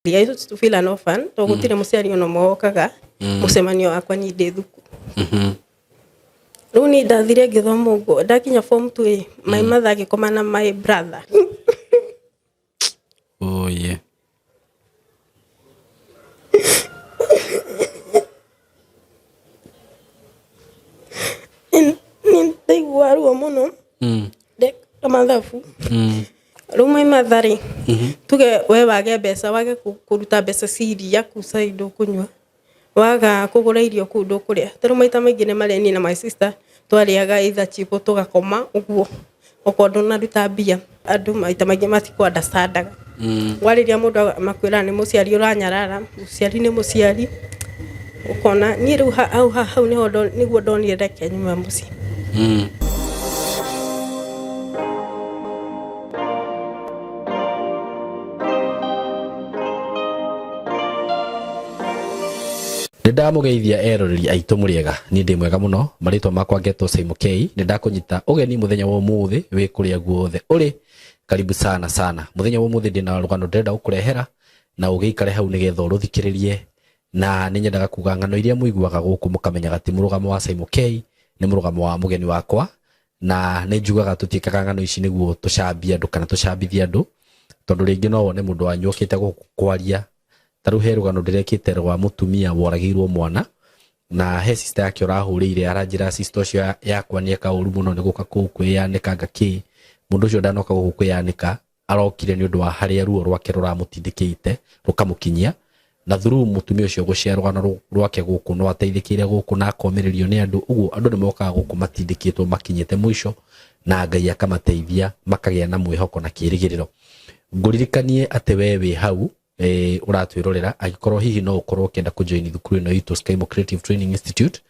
I used to feel an orphan tondũ gũtirĩ mũciari ona ũmwe wokaga mũcemanio wakwa niĩ ndĩ thukuru. Rĩu niĩ ndathire ngĩthoma ũguo ndakinya form 2 ĩ, my mother agĩkoma na my brother. Oh yeah. Nĩ ndaigua ruo mũno ndeka mathabu. Rĩu my mother rĩ, tuge we wage mbeca wage kũruta mbeca cia iria kũu cai ndũkũnyua, waga kũgũra irio kũu ndũkũrĩa. Ta rĩu maita maingĩ nĩ marĩa niĩ na my sister twarĩaga either chipo tũgakoma ũguo okorwo ndũnaruta mbia. Andũ maita maingĩ matikũ understand aga. Warĩria mũndũ makwĩraga nĩ mũciari ũranyarara, mũciari nĩ mũciari. Ũkona niĩ rĩu hau hau nĩho nĩguo ndonire reke nyume mũciĩ. Nĩ ndamũgeithia eroreri aitũ mũrĩega, niĩ ndĩ mwega mũno, marĩtwa makwa ngetwo Simon K. Nĩ ndakũnyita ũgeni mũthenya wa ũmũthĩ wĩ kũrĩa guothe ũrĩ, karibu sana sana. Mũthenya wa ũmũthĩ ndĩna rũgano ndĩrenda gũkũrehera na ũgĩikare hau nĩgetha ũrũthikĩrĩrie, na nĩ nyendaga kuga ng'ano iria mũiguaga gũkũ mũkamenyaga ti mũrũgamo wa Simon K, nĩ mũrũgamo wa mũgeni wakwa, na nĩ njugaga tũtiĩkaga ng'ano ici nĩguo tũcambie andũ kana tũcambithie andũ, tondũ rĩngĩ no wone mũndũ wanyu okĩte gũkũ kwaria. Ta rĩu he rũgano ndĩrekĩte rwa mũtumia woragĩirwo mwana, na he sister yake ũrahũrĩire aranjĩra sister ũcio yakwa nĩ eka ũru mũno nĩ gũka kũu kwĩyanĩka ngakĩ. Mũndũ ũcio ndanoka gũkũ kwĩyanĩka, arokire nĩ ũndũ wa harĩa ruo rwake rũramũtindĩkĩte rũkamũkinyia, na through mũtumia ũcio gũshare rũgano rwake gũkũ no ateithĩkĩire gũkũ na akomĩrĩrio nĩ andũ. Ũguo andũ nĩ mokaga gũkũ matindĩkĩtwo makinyĩte mũico, na Ngai akamateithia makagĩa na mwĩhoko na kĩĩrĩgĩrĩro. Ngũririkanie atĩ we wĩ hau ũratwĩrorera, angĩkorwo hihi no ũkorwo ũkĩenda kũjoin thukuru ĩno itũ Skymo Creative Training Institute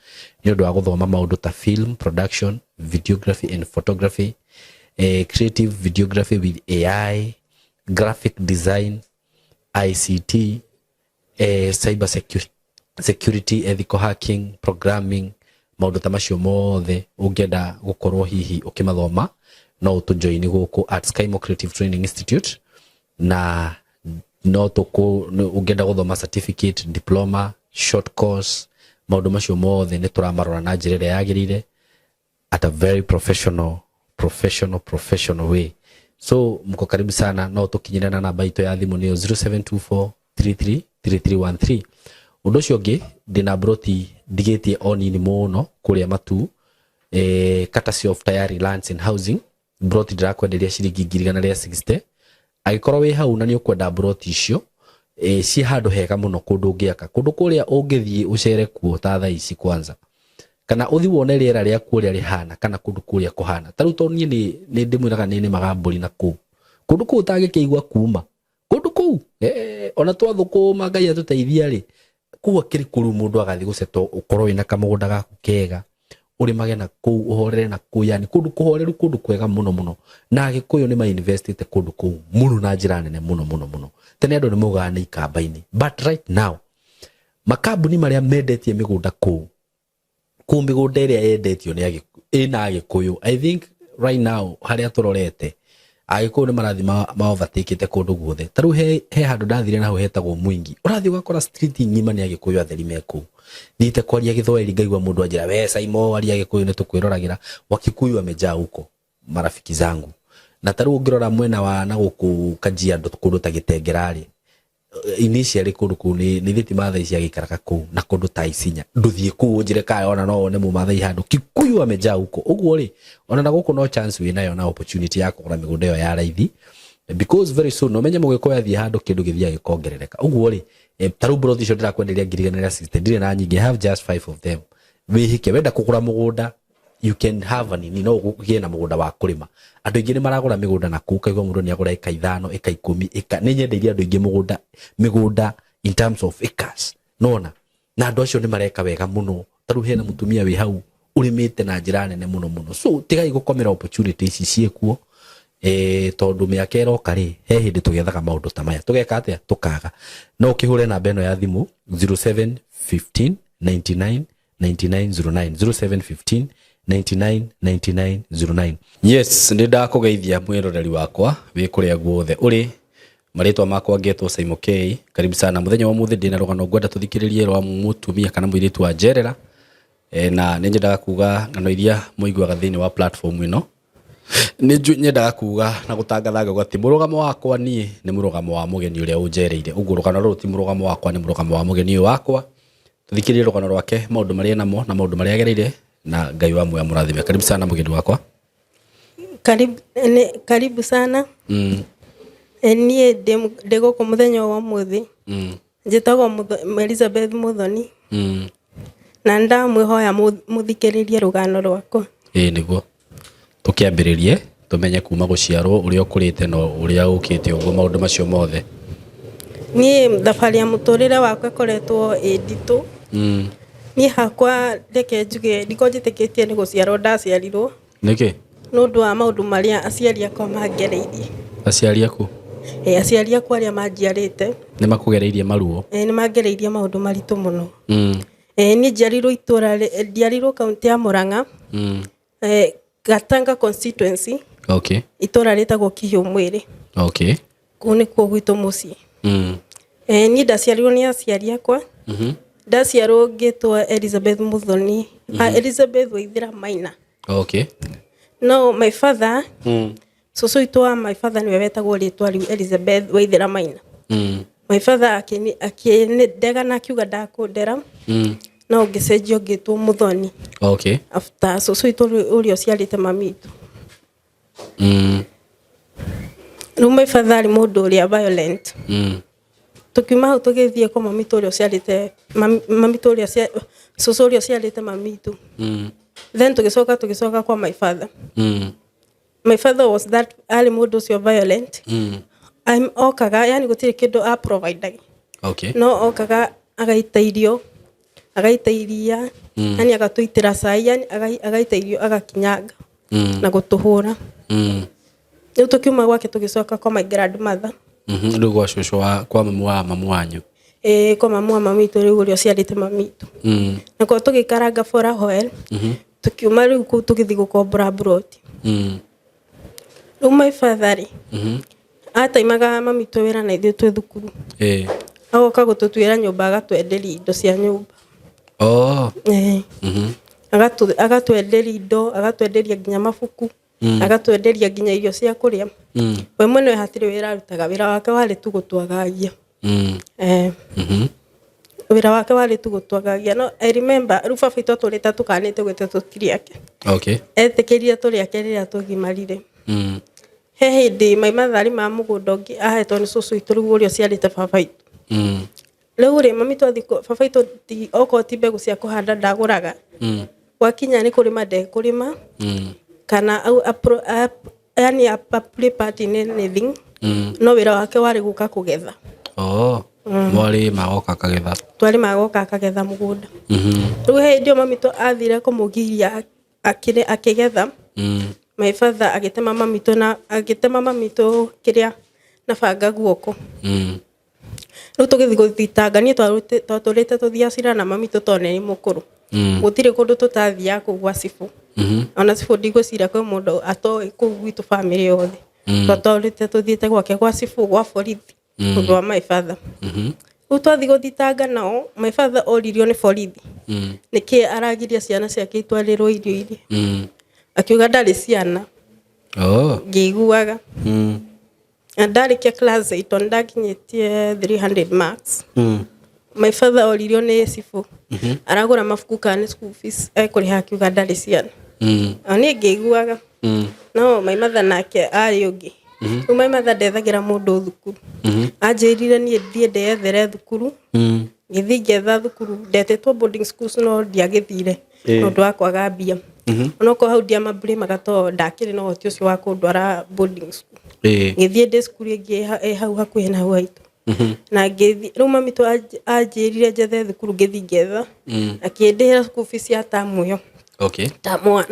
nĩ ũndũ wa gũthoma maũndũ ta film production, videography and photography, creative videography with AI, graphic design, ICT, cyber security, ethical hacking, programming, maũndũ ta macio mothe ũngĩenda gũkorwo hihi ũkĩmathoma no ũtũjoin gũkũ at Skymo Creative Training Institute, na no tũkũ ũngĩenda gũthoma certificate, diploma, short course, maũndũ macio mothe nĩ tũramarora na njĩra ĩrĩa yagĩrĩire at a very professional professional professional way. So mko karibu sana, no tũkinyĩre na namba itũ ya thimũ nĩyo 0724 33 3313. Ũndũ ũcio ũngĩ, ndĩna broti ndigĩtie o nini mũno kũrĩa Matu, courtesy of Tayari Lands and Housing. Broti ndĩrakwenderia ciringi 160,000. Angĩkorwo wĩ hau na nĩ ũkwenda broti icio, ciĩ handũ hega mũno kũndũ ũngĩaka, kũndũ kũrĩa ũngĩthiĩ ũcere kuo ta thaa ici kwanza, kana ũthi wone rĩera rĩakuo ũrĩa rĩhana, kana kũndũ kũrĩa kũhana. Ta rĩu tondũ niĩ nĩ ndĩmwĩraga nĩ nĩmaga mbũri na kũu kũndũ kũu ũtangĩkĩigua kuma kũndũ kũu, ona twathũkũma Ngai atũteithia rĩ, kũu akĩrĩ kũru mũndũ agathiĩ gũcetwo, ũkorwo wĩna kamũgũnda gaku kega ũrĩmage na kũu, ũhorere na kũu, yani kũndũ kũhoreru, kũndũ kwega mũno mũno. Na Agĩkũyũ nĩ mainvestĩte kũndũ kũu mũno na njĩra nene mũno mũno mũno. Tene andũ nĩ maugaga nĩ ikamba-inĩ, but right now makambuni marĩa mendetie mĩgũnda kũu, kũu mĩgũnda ĩrĩa yendetio nĩ ĩna Agĩkũyũ, I think right now harĩa tũrorete Agĩkũyũ nĩ marathiĩ ma overtakeĩte kũndũ guothe. Ta rĩu he handũ ndathire naho hetagwo Mwingi, ũrathiĩ ũgakora street ng'ima nĩ Agĩkũyũ atheri me kũu. Thiĩte kwaria Gĩthwaĩri ngaigua mũndũ anjĩra, we Saimo, aria Gĩkũyũ nĩ tũkwĩroragĩra. Wakikuyu wamejaa huko, marafiki zangu. Na ta rĩu ũngĩrora mwena wa na gũkũ Kajiado kũndũ ta Gĩtengera rĩ, initially kũndũ kũu nĩ thĩ Maathai ciagĩikaraga kũu, na kũndũ ta Isinya ndũthiĩ kũu ũnjĩre kaya ona no wone mũmathai handũ, Kikuyu wamejaa huko. Ũguo rĩ, ona na gũkũ no chance wĩnayo na opportunity ya kũgũra mĩgũnda ĩyo ya raithi, because very soon no menye mũgĩkũyũ athiĩ handũ kĩndũ gĩthiaga gĩkongerereka. Ũguo rĩ, ta rĩu broti icio ndĩrakwenderia 160,000, ndirĩ na nyingĩ, I have just five of them. Wĩhĩke wenda kũgũra mũgũnda, you can have a nini, no ũgĩe na mũgũnda wa kũrĩma. Andũ aingĩ nĩ maragũra mĩgũnda na kũu, kaigua mũndũ nĩ agũra ĩka 5, ĩka 10, ĩka nĩ nyendeirie andũ aingĩ mũgũnda, mĩgũnda in terms of acres, nona na andũ acio nĩ mareka wega mũno. Ta rĩu hena mũtumia wĩ hau ũrĩmĩte na njĩra nene mũno mũno. So tigai gũkomera opportunity ici ciĩkuo, tondũ mĩaka ĩroka rĩ, he hĩndĩ tũgethaga maũndũ ta maya tũgeka atĩa tũkaga. No ũkĩhũre namba ĩno ya thimũ 0715 99 9909, 0715 99 9909. Yes, nĩ ndakũgeithia mwĩroreri wakwa wĩ kũrĩa guothe ũrĩ. Marĩtwa makwa ngetwo Saimo K. Karibu sana. Mũthenya wa ũmũthĩ ndĩna rũgano ngwenda tũthikĩrĩrie rwa mũtumia kana mũirĩtu wa njerera. Na nĩ nyendaga kuga ng'ano iria mũiguaga thĩinĩ wa platform ĩno. Nĩ nyendaga kuga na gũtangatha ngauga atĩ mũrũgamo wakwa niĩ nĩ mũrũgamo wa mũgeni ũrĩa ũnjereire. Ũguo rũgano rũrũ ti mũrũgamo wakwa, nĩ mũrũgamo wa mũgeni ũyũ wakwa. Tũthikĩrĩrie rũgano rwake, maũndũ marĩa enamo na maũndũ marĩa agereire, na Ngai wa muoyo amũrathime. Karibu sana mũgeni wakwa. Karibu, karibu sana. Niĩ ndĩ gũkũ mũthenya wa ũmũthĩ. Njĩtagwo Elizabeth Muthoni. Na ndamwĩhoya mũthikĩrĩrie rũgano rwakwa. Ĩĩ nĩguo. Tũkĩambĩrĩrie tũmenye kuma gũciarwo ũrĩa ũkũrĩte na ũrĩa ũkĩte ũguo maũndũ macio mothe. Niĩ thabarĩ ya mũtũrĩre wakwa ĩkoretwo ĩ nditũ. Niĩ hakwa reke njuge ndikoragwo njĩtĩkĩtie nĩ gũciarwo ndaciarirwo. Nĩkĩ? Nĩ ũndũ wa maũndũ marĩa aciari akwa mangereirie. Aciari aku? Ĩĩ, aciari akwa arĩa manjiarĩte. Nĩ makũgereirie maruo? Ĩĩ, nĩ mangereirie maũndũ maritũ mũno. Ĩĩ, niĩ njiarirwo itũra, njiarirwo kaũntĩ ya Murang'a. Gatanga constituency. Itũra rĩtagwo Kihiũ Mwĩrĩ. Kũu nĩkuo gwitũ mũciĩ. Niĩ ndaciarirwo nĩ aciari akwa. Ndaciarwo ngĩtwo Elizabeth Muthoni. Elizabeth Waithera Maina. No my father, cũcũ witũ wa my father nĩwe wetagwo rĩtwa rĩu Elizabeth Waithera Maina. My father akĩndega na akiuga ndakũndera. No ngĩcenjio ngĩtwo Muthoni. After cũcũ witũ ũrĩa ũciarĩte mami witũ. Rĩu my father arĩ mũndũ ũrĩa violent. Tũkiuma hau tũgĩthiĩ kwa mami witũ ũrĩa ũciarĩte mami witũ ũrĩa cũcũ ũrĩa ũciarĩte mami witũ. Then tũgĩcoka tũgĩcoka kwa my father. My father was that arĩ mũndũ ũcio violent. Okaga yani gũtirĩ kĩndũ a provide. No okaga agaita irio, agaita iria, yani agatũitĩra cai, yani agaita irio agakinyanga na gũtũhũra. Rĩu tũkiuma gwake tũgĩcoka kwa my grandmother. Rĩu gwa cũcũ wa kwa mamu wa mamu wanyu. Ĩĩ, kwa mamu wa mami witũ rĩu ũrĩa ũciarĩte mami witũ. Nakuo tũgĩikaranga for a while. Tũkiuma rĩu kũu tũgĩthiĩ gũkombora mburoti. Rĩu my father rĩ, ataimaga mami witũ wĩra na ithuĩ twĩ thukuru. Agoka gũtũtuĩra nyũmba agatwenderia indo cia nyũmba. Agatwenderia indo, agatwenderia nginya mabuku, agatwenderia nginya irio cia kũrĩa. We mwene hatirĩ wĩra arutaga, wĩra wake warĩ tu gũtwagagia. Wĩra wake warĩ tu gũtwagagia. No I remember rĩu baba witũ atũrĩte atũkanĩte gwĩte tũtirĩ ake. Etĩkĩrire tũrĩ ake rĩrĩa tũgimarire. He hĩndĩ my mother arĩmaga mũgũnda ũngĩ ahetwo nĩ cũcũ witũ rĩu ũrĩa ũciarĩte baba witũ. Rĩu rĩ mami twathiĩ baba witũ okorwo ti mbegũ cia kũhanda ndagũraga. Gwakinya nĩ kũrĩma ndekũrĩma. Kana yani a play part in anything. No wĩra wake warĩ gũka kũgetha. Mwarĩma agoka akagetha. Twarĩma agoka akagetha mũgũnda. Rĩu he hĩndĩ ĩyo mami witũ athire kũmũgiria akĩgetha. My father agĩtema mami witũ na agĩtema mami witũ kĩrĩa na banga guoko. Rĩu tũgĩthiĩ gũthitanga niĩ twatũrĩte tũthiaga cira na mami witũ tondũ nĩ mũkũrũ. Gũtirĩ kũndũ tũtathiaga kũu gwa cibũ. Ona cibũ ndigwĩciria kwĩ mũndũ atoĩ kũu gwitũ bamĩrĩ yothe. Twatũrĩte tũthiĩte gwake gwa cibũ gwa borithi ũndũ wa my father. Rĩu twathiĩ gũthitanga nao, my father oririo nĩ borithi. Nĩkĩ aragiria ciana ciake itwarĩrwo irio iria. Akiuga ndarĩ ciana. Ngĩiguaga. Na ndarĩkia class 8 tondũ ndakinyĩtie 300 marks. My father oririo nĩ cibũ. Aragũra mabuku kana nĩ school fees ekũrĩha akiuga ndarĩ ciana. O niĩ ngĩiguaga. No my mother nake arĩ ũngĩ. Rĩu my mother ndethagĩra mũndũ thukuru. Anjĩrire niĩ thiĩ ndeyethere thukuru. Ngĩthiĩ ngĩetha thukuru, ndetĩtwo boarding schools no ndiagĩthire nĩ ũndũ wa kwaga mbia. Onokorwo hau ndiamamblĩmaga tondũ ndakĩrĩ na ũhoti ũcio wa kũndwara boarding school. Ngĩthiĩ ndĩ cukuru ĩngĩ ĩ hau hakuhĩ na hau haitũ. Na ngĩthiĩ, rĩu mami witũ anjĩrire njethe thukuru ngĩthiĩ ngĩetha. Akĩndĩhĩra school fees ya term ĩyo. Term 1.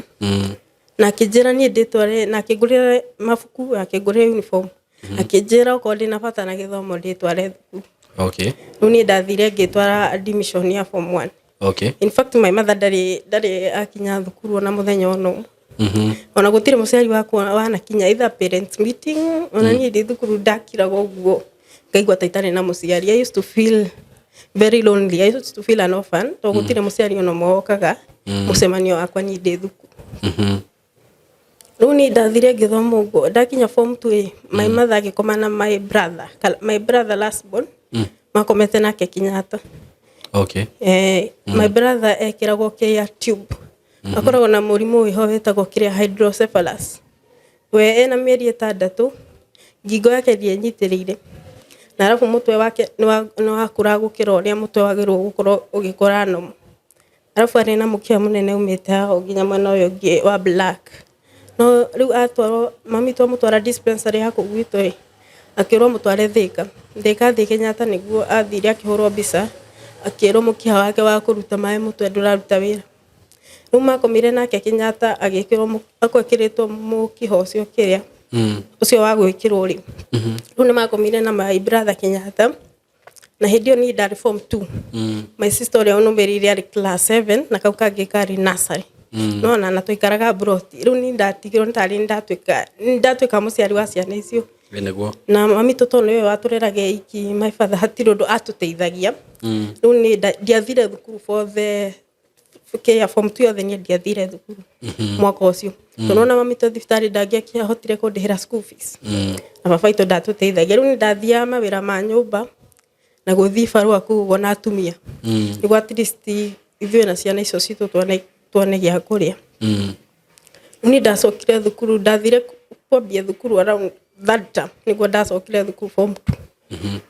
Na akĩnjĩra niĩ ndĩtware, na akĩngũrĩra mabuku, akĩngũrĩra uniform. Akĩnjĩra okorwo ndĩna bata na gĩthomo ndĩtware thukuru. Rĩu niĩ ndathire ngĩtwara admission ya form 1. In fact my mother ndarĩ akinya thukuru ona mũthenya ona ũmwe. Ona gũtirĩ mũciari wakwa wanakinya either parents meeting, ona niĩ ndĩ thukuru ndakiraga ũguo. Ngaigua ta itarĩ na mũciari. I used to feel very lonely. I used to feel an orphan tondũ gũtirĩ mũciari ona ũmwe wokaga mũcemanio wakwa niĩ ndĩ thukuru. Rĩu niĩ ndathire ngĩthoma ũguo, ndakinya form 2 ĩ, my mother agĩkoma na my brother, my brother last born, makomete nake Kenyatta. My brother ekĩragwo kĩrĩa tube, akoragwo na mũrimũ wĩho wĩtagwo kĩrĩa hydrocephalus. We ena mĩeri 6 ngingo yake ndienyitĩrĩire, na arabu mũtwe wake nĩ wakũra gũkĩra ũrĩa mũtwe wagĩrĩirwo gũkorwo ũgĩkũra normal. Arabu arĩ na mũkiha mũnene umĩte haha nginya mwena ũyũ ũngĩ wa black. No rĩu atwarwo, mami twamũtwara dispensary ya kũu gwitũ ĩ, akĩrwo mũtware Thĩka. Thĩka athiĩ Kenyatta nĩguo athire akĩhũrwo mbica, akĩrwo mũkiha wake wa kũruta maĩ mũtwe ndũraruta wĩra. Rĩu makomire nake Kenyatta, agĩkĩrwo, akwĩkĩrĩtwo mũkiha ũcio kĩrĩa ũcio wa gwĩkĩrwo rĩ. Rĩu nĩ makomire na my brother Kenyatta, na hĩndĩ ĩyo niĩ ndarĩ form 2. My sister ũrĩa ũnũmĩrĩire arĩ class 7 na kau kangĩ karĩ nursery. No na twaikaraga mburoti. Rĩu niĩ ndatigirwo nĩ tarĩ nĩ ndatuĩka mũciari wa ciana icio. Nĩguo. Na mami tũ tondũ nĩwe watũreraga iki, my father hatirĩ ũndũ atũteithagia. Rĩu niĩ ndiathire thukuru for the kĩa form 2 yothe, niĩ ndiathire thukuru mwaka ũcio tondũ ona mami tũ thibitarĩ ndangĩakĩahotire kũndĩhĩra school fees, na baba witũ ndatũteithagia. Rĩu nĩ ndathiaga mawĩra ma nyũmba na gũthiĩ barũa kũu ũguo na atumia nĩguo at least ithuĩ na ciana icio citũ tuone gĩa kũrĩa. Rĩu niĩ ndacokire thukuru, ndathire kwambia thukuru around third term nĩguo ndacokire thukuru form 2.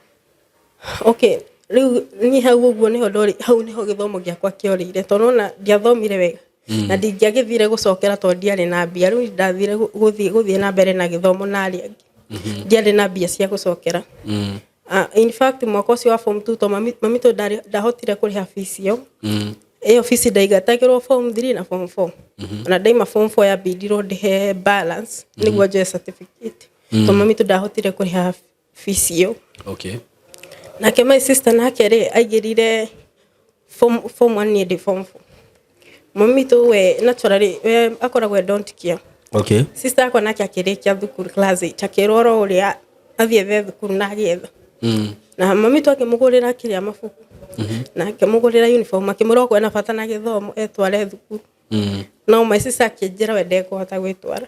Okay, rĩu niĩ hau ũguo nĩho ndori, hau nĩho gĩthomo gĩakwa kĩorĩire tondũ ona ndiathomire wega na ndingĩagĩthire gũcokera tondũ ndiarĩ na mbia. Rĩu ndathire gũthiĩ na mbere na gĩthomo na arĩa angĩ ndiarĩ na mbia cia gũcokera. In fact, mwaka ũcio wa form 2 to mami tũ ndahotire kũrĩha fees ĩyo. Ĩyo fees ndaigatagĩrwo form 3 na form 4. Ona ndaima form 4 yambindirwo ndĩhe balance nĩguo njoe certificate to mami tũ ndahotire kũrĩha fees ĩyo. Nake my sister nake rĩ, aingĩrire form 1, niĩ ndĩ form 4. Mami tũ we naturally we akoragwo e don't care. Sister yakwa nake akĩrĩkia thukuru class 8, akĩrwo oro ũrĩa athiĩ ethe thukuru na agĩetha. Na mami tu akĩmũgũrĩra kĩrĩa mabuku na akĩmũgũrĩra uniform, akĩmwĩra okorwo ena bata na gĩthomo etware thukuru. No my sister akĩnjĩra we ndekũhota gwĩtwara.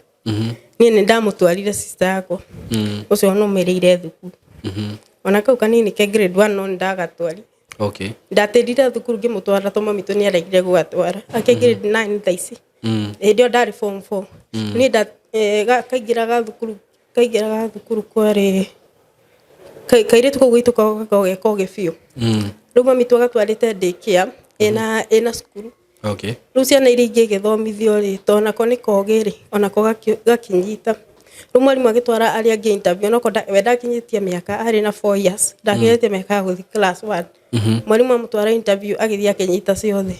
Niĩ nĩ ndamũtwarire sister yakwa ũcio nũmĩrĩire thukuru, ona kau kanini ke grade 1, no nĩ ndagatwari. Ndatĩrire thukuru ngĩmũtwara to mami tũ nĩ aregire gũgatwara, ake grade 9 thaa ici. Hĩndĩ ĩyo ndarĩ form 4. Niĩ kaingĩraga thukuru kwarĩ kairĩtu kau gaitũ gakoragwo ge kogĩ biũ. Rĩu mami tu agatwarĩte daycare ĩna cukuru. Rĩu ciana iria ingĩ igĩthomithio rĩ, to onako nĩ kogĩ rĩ, onako gakinyita. Rĩu mwarimũ agĩtwara arĩa angĩ interview, onako we ndakinyĩtie mĩaka, arĩ na 4 years, ndakinyĩtie mĩaka ya gũthiĩ class 1. Mwarimũ amũtwara interview, agĩthiĩ akĩnyita ciothe.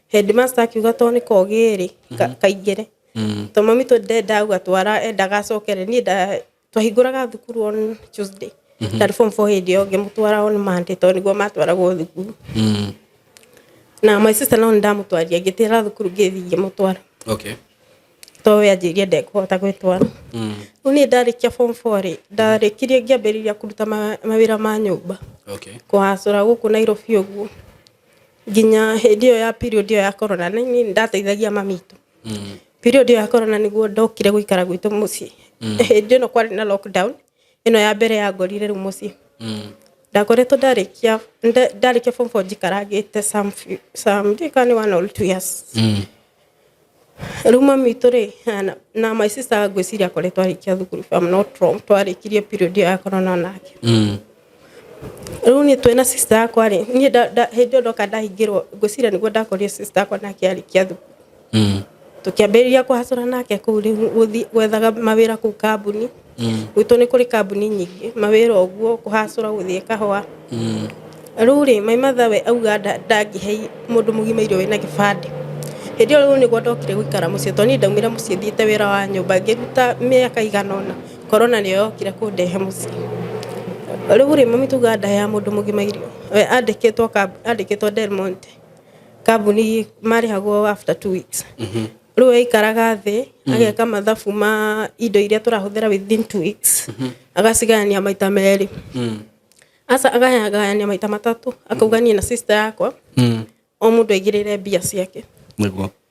Headmaster akiuga to nĩ kogĩ rĩ, kaingĩre. To mami tũ ndendaga gũgatwara, endaga acokere. Niĩ twahingũraga thukuru on Tuesday, ndarĩ form 4 hĩndĩ ĩyo, ngĩmũtwara on Monday tondũ nĩguo matwaragwo thukuru. Na my sister no nĩndamũtwarire, ngĩtĩra thukuru ngĩthiĩ ngĩmũtwara to we anjĩrire ndekũhota gwĩtwara. Rĩu niĩ ndarĩkia form 4 rĩ, ndarĩkirie ngĩambĩrĩria kũruta mawĩra ma nyũmba, kũhacũra gũkũ Nairobi ũguo nginya hĩndĩ ĩyo ya period ĩyo ya corona. Na niĩ nĩndateithagia mami witũ. Period ĩyo ya corona nĩguo ndokire gũikara gwitũ mũciĩ. Hĩndĩ ĩno kwarĩ na lockdown ĩno ya mbere yangorire rĩu mũciĩ. Ndakoretwo ndarĩkia form 4 njikarangĩte some ndiũĩ kana nĩ 1 or 2 years. Rĩu mami witũ rĩ na my sister ngwĩciria akoretwo arĩkia thukuru, if I'm not wrong, twarĩkirie period ĩyo ya corona nake. Rĩu niĩ twĩna sister yakwa rĩ, niĩ hĩndĩ ĩyo ndoka ndahingĩrwo, ngwĩciria nĩguo ndakorire sister yakwa nake arĩkia thukuru. Tũkĩambĩrĩria kũhacũra nake kũu rĩu gũthiĩ gwethaga mawĩra kũu kambuni. Gwitũ nĩ kũrĩ kambuni nyingĩ, mawĩra ũguo kũhacũra gũthiĩ kahũa. Rĩu rĩ, my mother we auga ndangĩhe mũndũ mũgima irio wĩna gĩbandĩ. Hĩndĩ ĩyo rĩu nĩguo ndokire gũikara mũciĩ tondũ niĩ ndaumire mũciĩ thiĩte wĩra wa nyũmba ngĩruta mĩaka igana ũna. Corona nĩyo yokire kũndehe mũciĩ. Rĩu rĩ, mami tuga ndaheaga mũndũ mũgima irio. We andĩkĩtwo Del Monte, kambuni marĩhagwo after 2 weeks. Rĩu aikaraga thĩ ageka mathabu ma indo iria tũrahũthĩra within 2 weeks, agacigayania maita merĩ, aca, agayagayania maita matatũ, akauga niĩ na sister yakwa o mũndũ aigĩrĩre mbia ciake.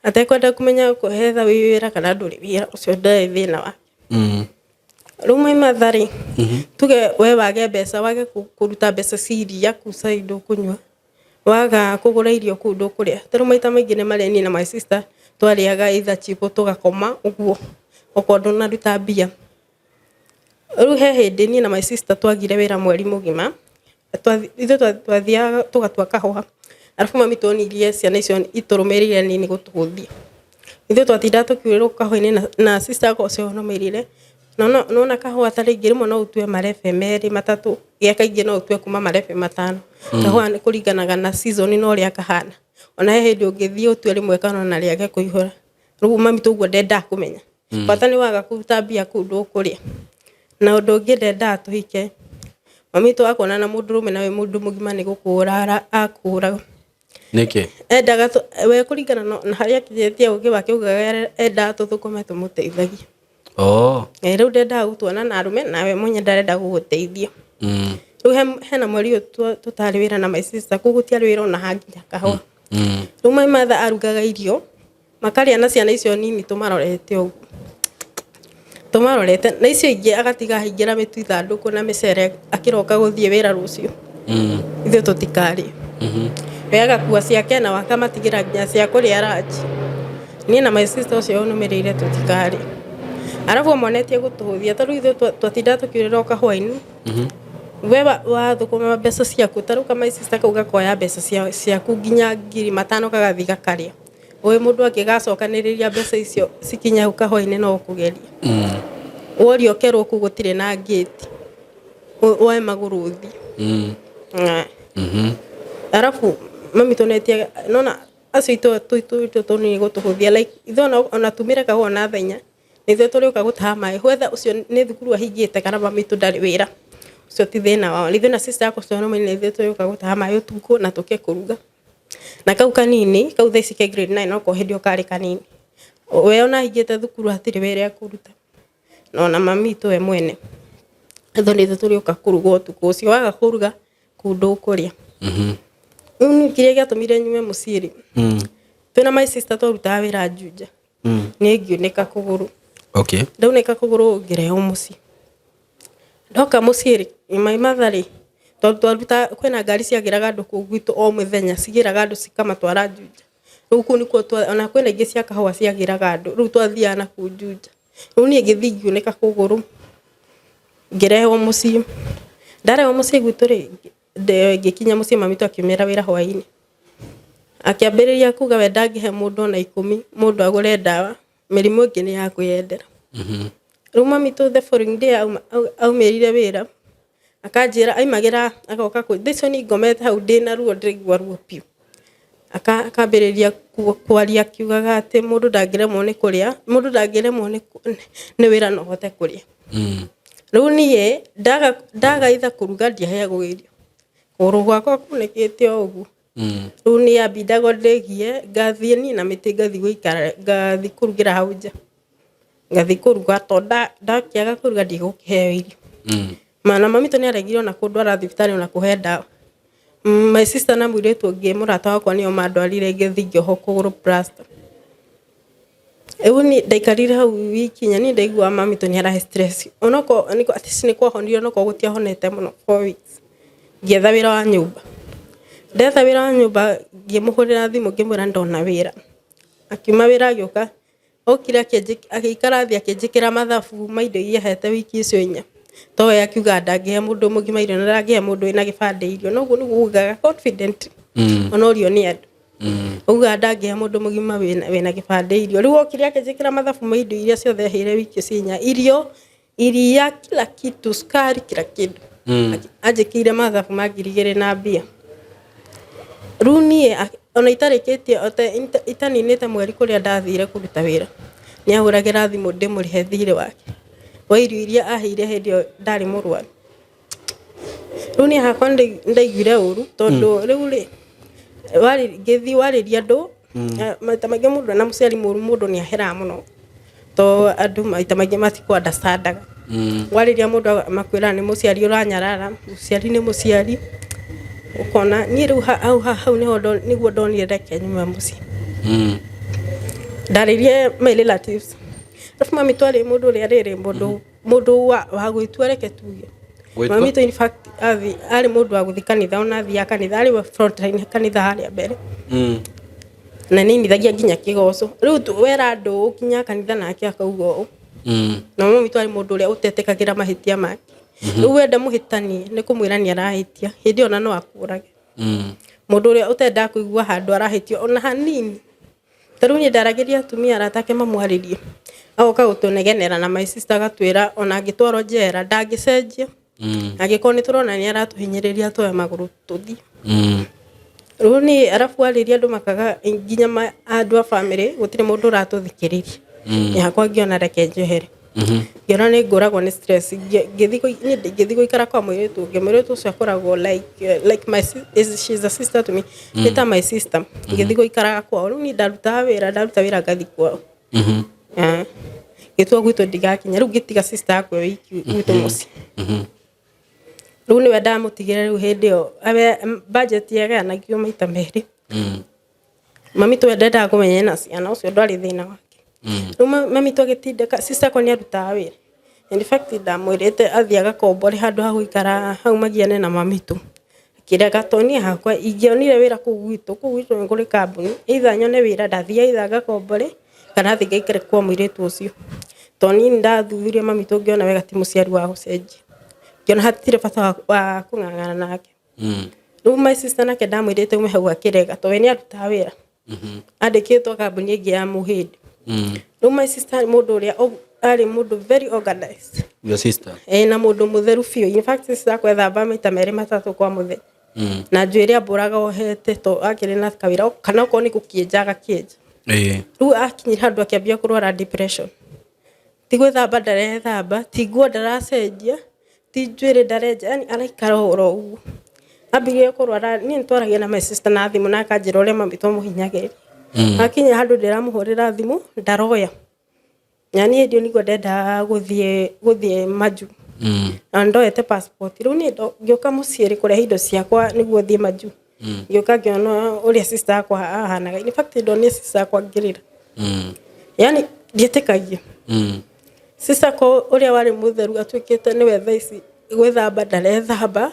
Atekwenda kũmenya kũhetha wĩ wĩra kana ndũrĩ wĩra, ũcio ndarĩ thĩna wake. Rĩu my mother rĩ, tuge we wage mbeca, wage kũruta mbeca cia iria kũu cai ndũkũnyua, waga kũgũra irio kũu ndũkũrĩa. Ta rĩu maita maingĩ nĩ marĩa niĩ na my sister twarĩaga either chipo tũgakoma ũguo, okorwo ndũnaruta mbia. Rĩu he hĩndĩ niĩ na my sister twagire wĩra mweri mũgima. Ithuĩ twathiaga tũgatua kahũa, arabu mami tuonirie ciana icio itũrũmĩrĩire nini gũtũhũthia. Ithuĩ twatindaga tũkiurĩrwo kahũa-inĩ na sister yakwa ũcio ũnũmĩrĩire. Nona kahũa ta rĩngĩ rĩmwe no ũtue marebe merĩ matatũ, gĩa kaingĩ no ũtue kuma marebe 5. Kahũa nĩ kũringanaga na season na ũrĩa kahana. Ona he hĩndĩ ũngĩthiĩ ũtue rĩmwe kana ona rĩage kũihũra. Rĩu mami tũguo ndendaga kũmenya, bata nĩ waga kũruta mbia kũu ndũkũrĩa. Na ũndũ ũngĩ, ndendaga tũhike. Mami witũ akuona na mũndũrũme na wĩ mũndũ mũgima nĩ gũkũra akũraga. Nĩkĩ? Endaga we kũringana na harĩa akinyĩtie ũgĩ wake, augaga endaga tũthũkũme tũmũteithagie. Eh, rĩu ndendaga gũtuona na arũme, nawe mwenye ndarenda gũgũteithia. Rĩu hena mweri ũyũ tũtarĩ wĩra na my sister kũu, gũtiarĩ wĩra ona hanginya kahũa. Rĩu my mother arugaga irio makarĩa na ciana icio nini tũmarorete ũguo, tũmarorete, na icio ingĩ agatiga ahingĩra mĩtu ithandũkũ na mĩcere, akĩroka gũthiĩ wĩra rũciũ ithuĩ tũtikarĩe. We agakua ciake na wakamatigĩra nginya cia kũrĩa ranji. Niĩ na my sister ũcio ũnũmĩrĩire tũtikarĩe. Arabu amonetie gũtũhũthia. Ta rĩu ithuĩ twatindaga tũkiurĩrwo kahũa-inĩ. We wathũkũma mbeca ciaku, ta rĩu ka my sister kau gakoya mbeca ciaku nginya 5,000 kagathiĩ gakarĩa. Ũĩ mũndũ angĩgacokanĩrĩria mbeca icio cikinye hau kahũa-inĩ no ũkũgeria. Woria ũkerwo kũu gũtirĩ na ngĩti, woe magũrũ ũthiĩ. Arabu mami tũnetie nona acio itũ tũnini gũtũhũthia, like ithuĩ ona tumire kahũa na thaa 4 nĩ ithuĩ tũrĩũka gũtaha maĩ, whether ũcio nĩ thukuru ahingĩte kana mami witũ ndarĩ wĩra, ũcio ti thĩna wao. Ithuĩ na sister yakwa ũcio nĩ ithuĩ tũrĩũka gũtaha maĩ ũtukũ na tũke kũruga. Na kau kanini kau thaa ici ke grade 9, okorwo hĩndĩ ĩyo karĩ kanini, we ona ahingĩte thukuru hatirĩ wĩra ekũruta. Na ona mami witũ we mwene, ithuĩ nĩ ithuĩ tũrĩũka kũruga ũtukũ ũcio. Waga kũruga kũu ndũkũrĩa. Rĩu niĩ kĩrĩa gĩatũmire nyume mũciĩ rĩ, twĩna my sister twarutaga wĩra Juja, niĩ ngiunĩka kũgũrũ. Ndaunĩka kũgũrũ ngĩrehwo mũciĩ. Ndoka mũciĩ rĩ, my mother rĩ, tondũ twaruta kwĩna ngari ciagĩraga andũ kũu gwitũ o mũthenya, cigĩraga andũ cikamatwara Juja. Rĩu kũu nĩkuo ona kwĩna ingĩ cia kahũa ciagĩraga andũ, rĩu twathiaga na kũu Juja. Rĩu niĩ ngĩthiĩ ngiunĩka kũgũrũ, ngĩrehwo mũciĩ. Ndarehwo mũciĩ gwitũ rĩ, ngĩkinya mũciĩ mami witũ akiumĩra wĩra hwainĩ, akĩambĩrĩria kuga we ndangĩhe mũndũ ona 10 mũndũ agũre ndawa, mĩrimũ ĩngĩ nĩ ya kwĩyendera. Rĩu mami witũ the following day aumĩrire wĩra akanjĩra aimagĩra agoka kũ thaa icio niĩ ngomete hau ndĩna ruo, ndĩraigua ruo biũ. Akambĩrĩria kwaria akiugaga atĩ mũndũ ndangĩremwo nĩ kũrĩa, mũndũ ndangĩremwo nĩ wĩra no ũhote kũrĩa. Rĩu niĩ ndaga itha kũruga ndiaheagwo irio, kũgũrũ gwakwa kunĩkĩte o ũguo. Rĩu niĩ ambindagwo ndĩgie, ngathiĩ niĩ na mĩtĩ, ngathiĩ gũikara, ngathiĩ kũrugĩra hau nja, ngathiĩ kũruga tondũ ndakĩaga kũruga ndigũkĩheo irio. Na mami witũ nĩ aregire ona kũndwara thibitarĩ ona kũhe ndawa. My sister na mũirĩtu ũngĩ mũrata wakwa nĩo mandwarire, ngĩthiĩ ngĩohwo kũgũrũ plaster. Rĩu niĩ ndaikarire hau wiki inya, niĩ ndaiguaga mami witũ nĩ arahe stress, onokorwo at least nĩ kwahonire, onokorwo gũtiahonete mũno. 4 weeks ngĩetha wĩra wa nyũmba. Ndetha wĩra wa nyũmba ngĩmũhũrĩra thimũ ngĩmwĩra ndona wĩra. Akiuma wĩra agĩũka, okire agĩikara thĩ akĩnjĩkĩra mathabu ma indo iria ahete wiki icio inya. To we akiuga ndangĩhe mũndũ mũgima irio na ndangĩhe mũndũ wĩna gĩbandĩ irio, na ũguo nĩguo augaga confident, ona ũrio nĩ andũ. Augaga ndangĩhe mũndũ mũgima wĩna gĩbandĩ irio. Rĩu okire akĩnjĩkĩra mathabu ma indo iria ciothe aheire wiki icio inya, irio, iria, kila kitu, sukari, kila kĩndũ. Anjĩkĩire mathabu ma 2,000 na mbia. Rĩu niĩ ona itarĩkĩtie itaninĩte mweri kũrĩa ndathire kũruta wĩra, nĩ ahũragĩra thimũ ndĩmũrĩhe thirĩ wake wa irio iria aheire hĩndĩ ĩyo ndarĩ mũrwaru. Rĩu niĩ hakwa nĩ ndaiguire ũru tondũ rĩu rĩ ngĩthiĩ warĩria andũ. Maita maingĩ mũndũ ena mũciari mũru, mũndũ nĩ aheraga mũno, to andũ maita maingĩ matikũ understandaga. Warĩria mũndũ makwĩra nĩ mũciari ũranyarara, mũciari nĩ mũciari. Ũkona niĩ rĩu hau nĩho nĩguo ndonire reke nyume mũciĩ. Ndarĩrie my relatives, arabu mami twarĩ mũndũ ũrĩa rĩrĩ mũndũ wa gwĩtua, reke tuge. Gwĩtua? Mami tũ in fact arĩ mũndũ wa gũthiĩ kanitha, ona athiaga kanitha arĩ we front line kanitha harĩa mbere, na nĩ inithagia nginya kĩgoco. Rĩu wera andũ ũkinya kanitha nake akauga ũũ. Na mami witũ arĩ mũndũ ũrĩa ũtetĩkagĩra mahĩtia make. Rĩu wenda mũhĩtanie nĩ kũmwĩra nĩ arahĩtia, hĩndĩ ĩyo na no akũrage. Mũndũ ũrĩa ũtendaga kũigua handũ arahĩtio ona hanini. Ta rĩu niĩ ndaragĩria atumia arata ake mamwarĩrie, agoka gũtũnegenera, na my sister agatwĩra ona angĩtwarwo njera ndangĩcenjia. Angĩkorwo nĩ tũrona nĩ aratũhinyĩrĩria, tuoe magũrũ tũthiĩ. Rĩu niĩ arabu arĩria andũ makaga nginya andũ a family gũtirĩ mũndũ ũratũthikĩrĩria. Nĩ hakwa ngĩona reke njehere. Ngĩona nĩ ngũragwo nĩ stress. Niĩ ngĩthiĩ gũikara kwa mũirĩtu ũngĩ. Mũirĩtu ũcio akoragwo like my she's a sister to me, nĩ ta my sister. Ngĩthiĩ gũikaraga kwao. Rĩu niĩ ndarutaga wĩra, ndaruta wĩra ngathiĩ kwao. Ngĩtua gwitũ ndigakinya. Rĩu ngĩtiga sister yakwa wiki gwitũ mũciĩ. Rĩu nĩwe ndamũtigire. Rĩu hĩndĩ ĩyo budget yagayanagio maita merĩ. Mami tũ ndendaga kũmenya ena ciana, ũcio ndwarĩ thĩna wake. Rĩu mami tũ agĩtindĩka sister yakwa nĩ arutaga wĩra. In fact ndamwĩrĩte athiĩ agakombore handũ ha gũikara hau magiane na mami tũ. Akĩrega, to niĩ hakwa ingĩonire wĩra kũu gwitũ nĩ kũrĩ kambuni, either nyone wĩra ndathiĩ either ngakombore kana thiĩ ngaikare kwa mũirĩtu ũcio. To niĩ nĩ ndathuthuria mami tũ ngĩona wega ti mũciari wa gũcenjia. Ngĩona hatirĩ bata wa kũng'ang'ana nake. Rĩu my sister nake ndamwĩrĩte ume hau, akĩrega, to we nĩ arutaga wĩra. Andĩkĩtwo kambuni ĩngĩ ya mũhĩndĩ. Rĩu my sister arĩ mũndũ ũrĩa arĩ mũndũ very organized. Your sister? Ĩ, na mũndũ mũtheru biũ. In fact sister yakwa ethamba maita merĩ matatũ kwa mũthenya. Na njuĩrĩ ambũraga ohete, to akĩrĩ na kawĩra kana okorwo nĩ gũkĩenja agakĩenja. Rĩu akinyire handũ akĩambia kũrwara depression. Ti gwĩthamba ndarethamba, ti nguo ndaracenjia, ti njuĩrĩ ndarenja, yani araikara oro ũguo. Ambirie kũrwara. Niĩ nĩtwaragia na my sister na thimũ na akanjĩra ũrĩa mami twamũhinyagĩrĩria. Akinya handũ ndĩramũhũrĩra thimũ ndaroya. Na niĩ hĩndĩ ĩyo nĩguo ndendaga gũthiĩ majuu. Na ndoete passport. Rĩu niĩ ngĩũka mũciĩ rĩ kũrehe indo ciakwa nĩguo thiĩ majuu. Ngĩũka ngĩona ũrĩa sister yakwa ahanaga. In fact ndonire sister yakwa ngĩrĩra. Yani ndiĩtĩkagia. Sister yakwa ũrĩa warĩ mũtheru atuĩkĩte nĩwe thaa ici gwĩthamba ndarethamba.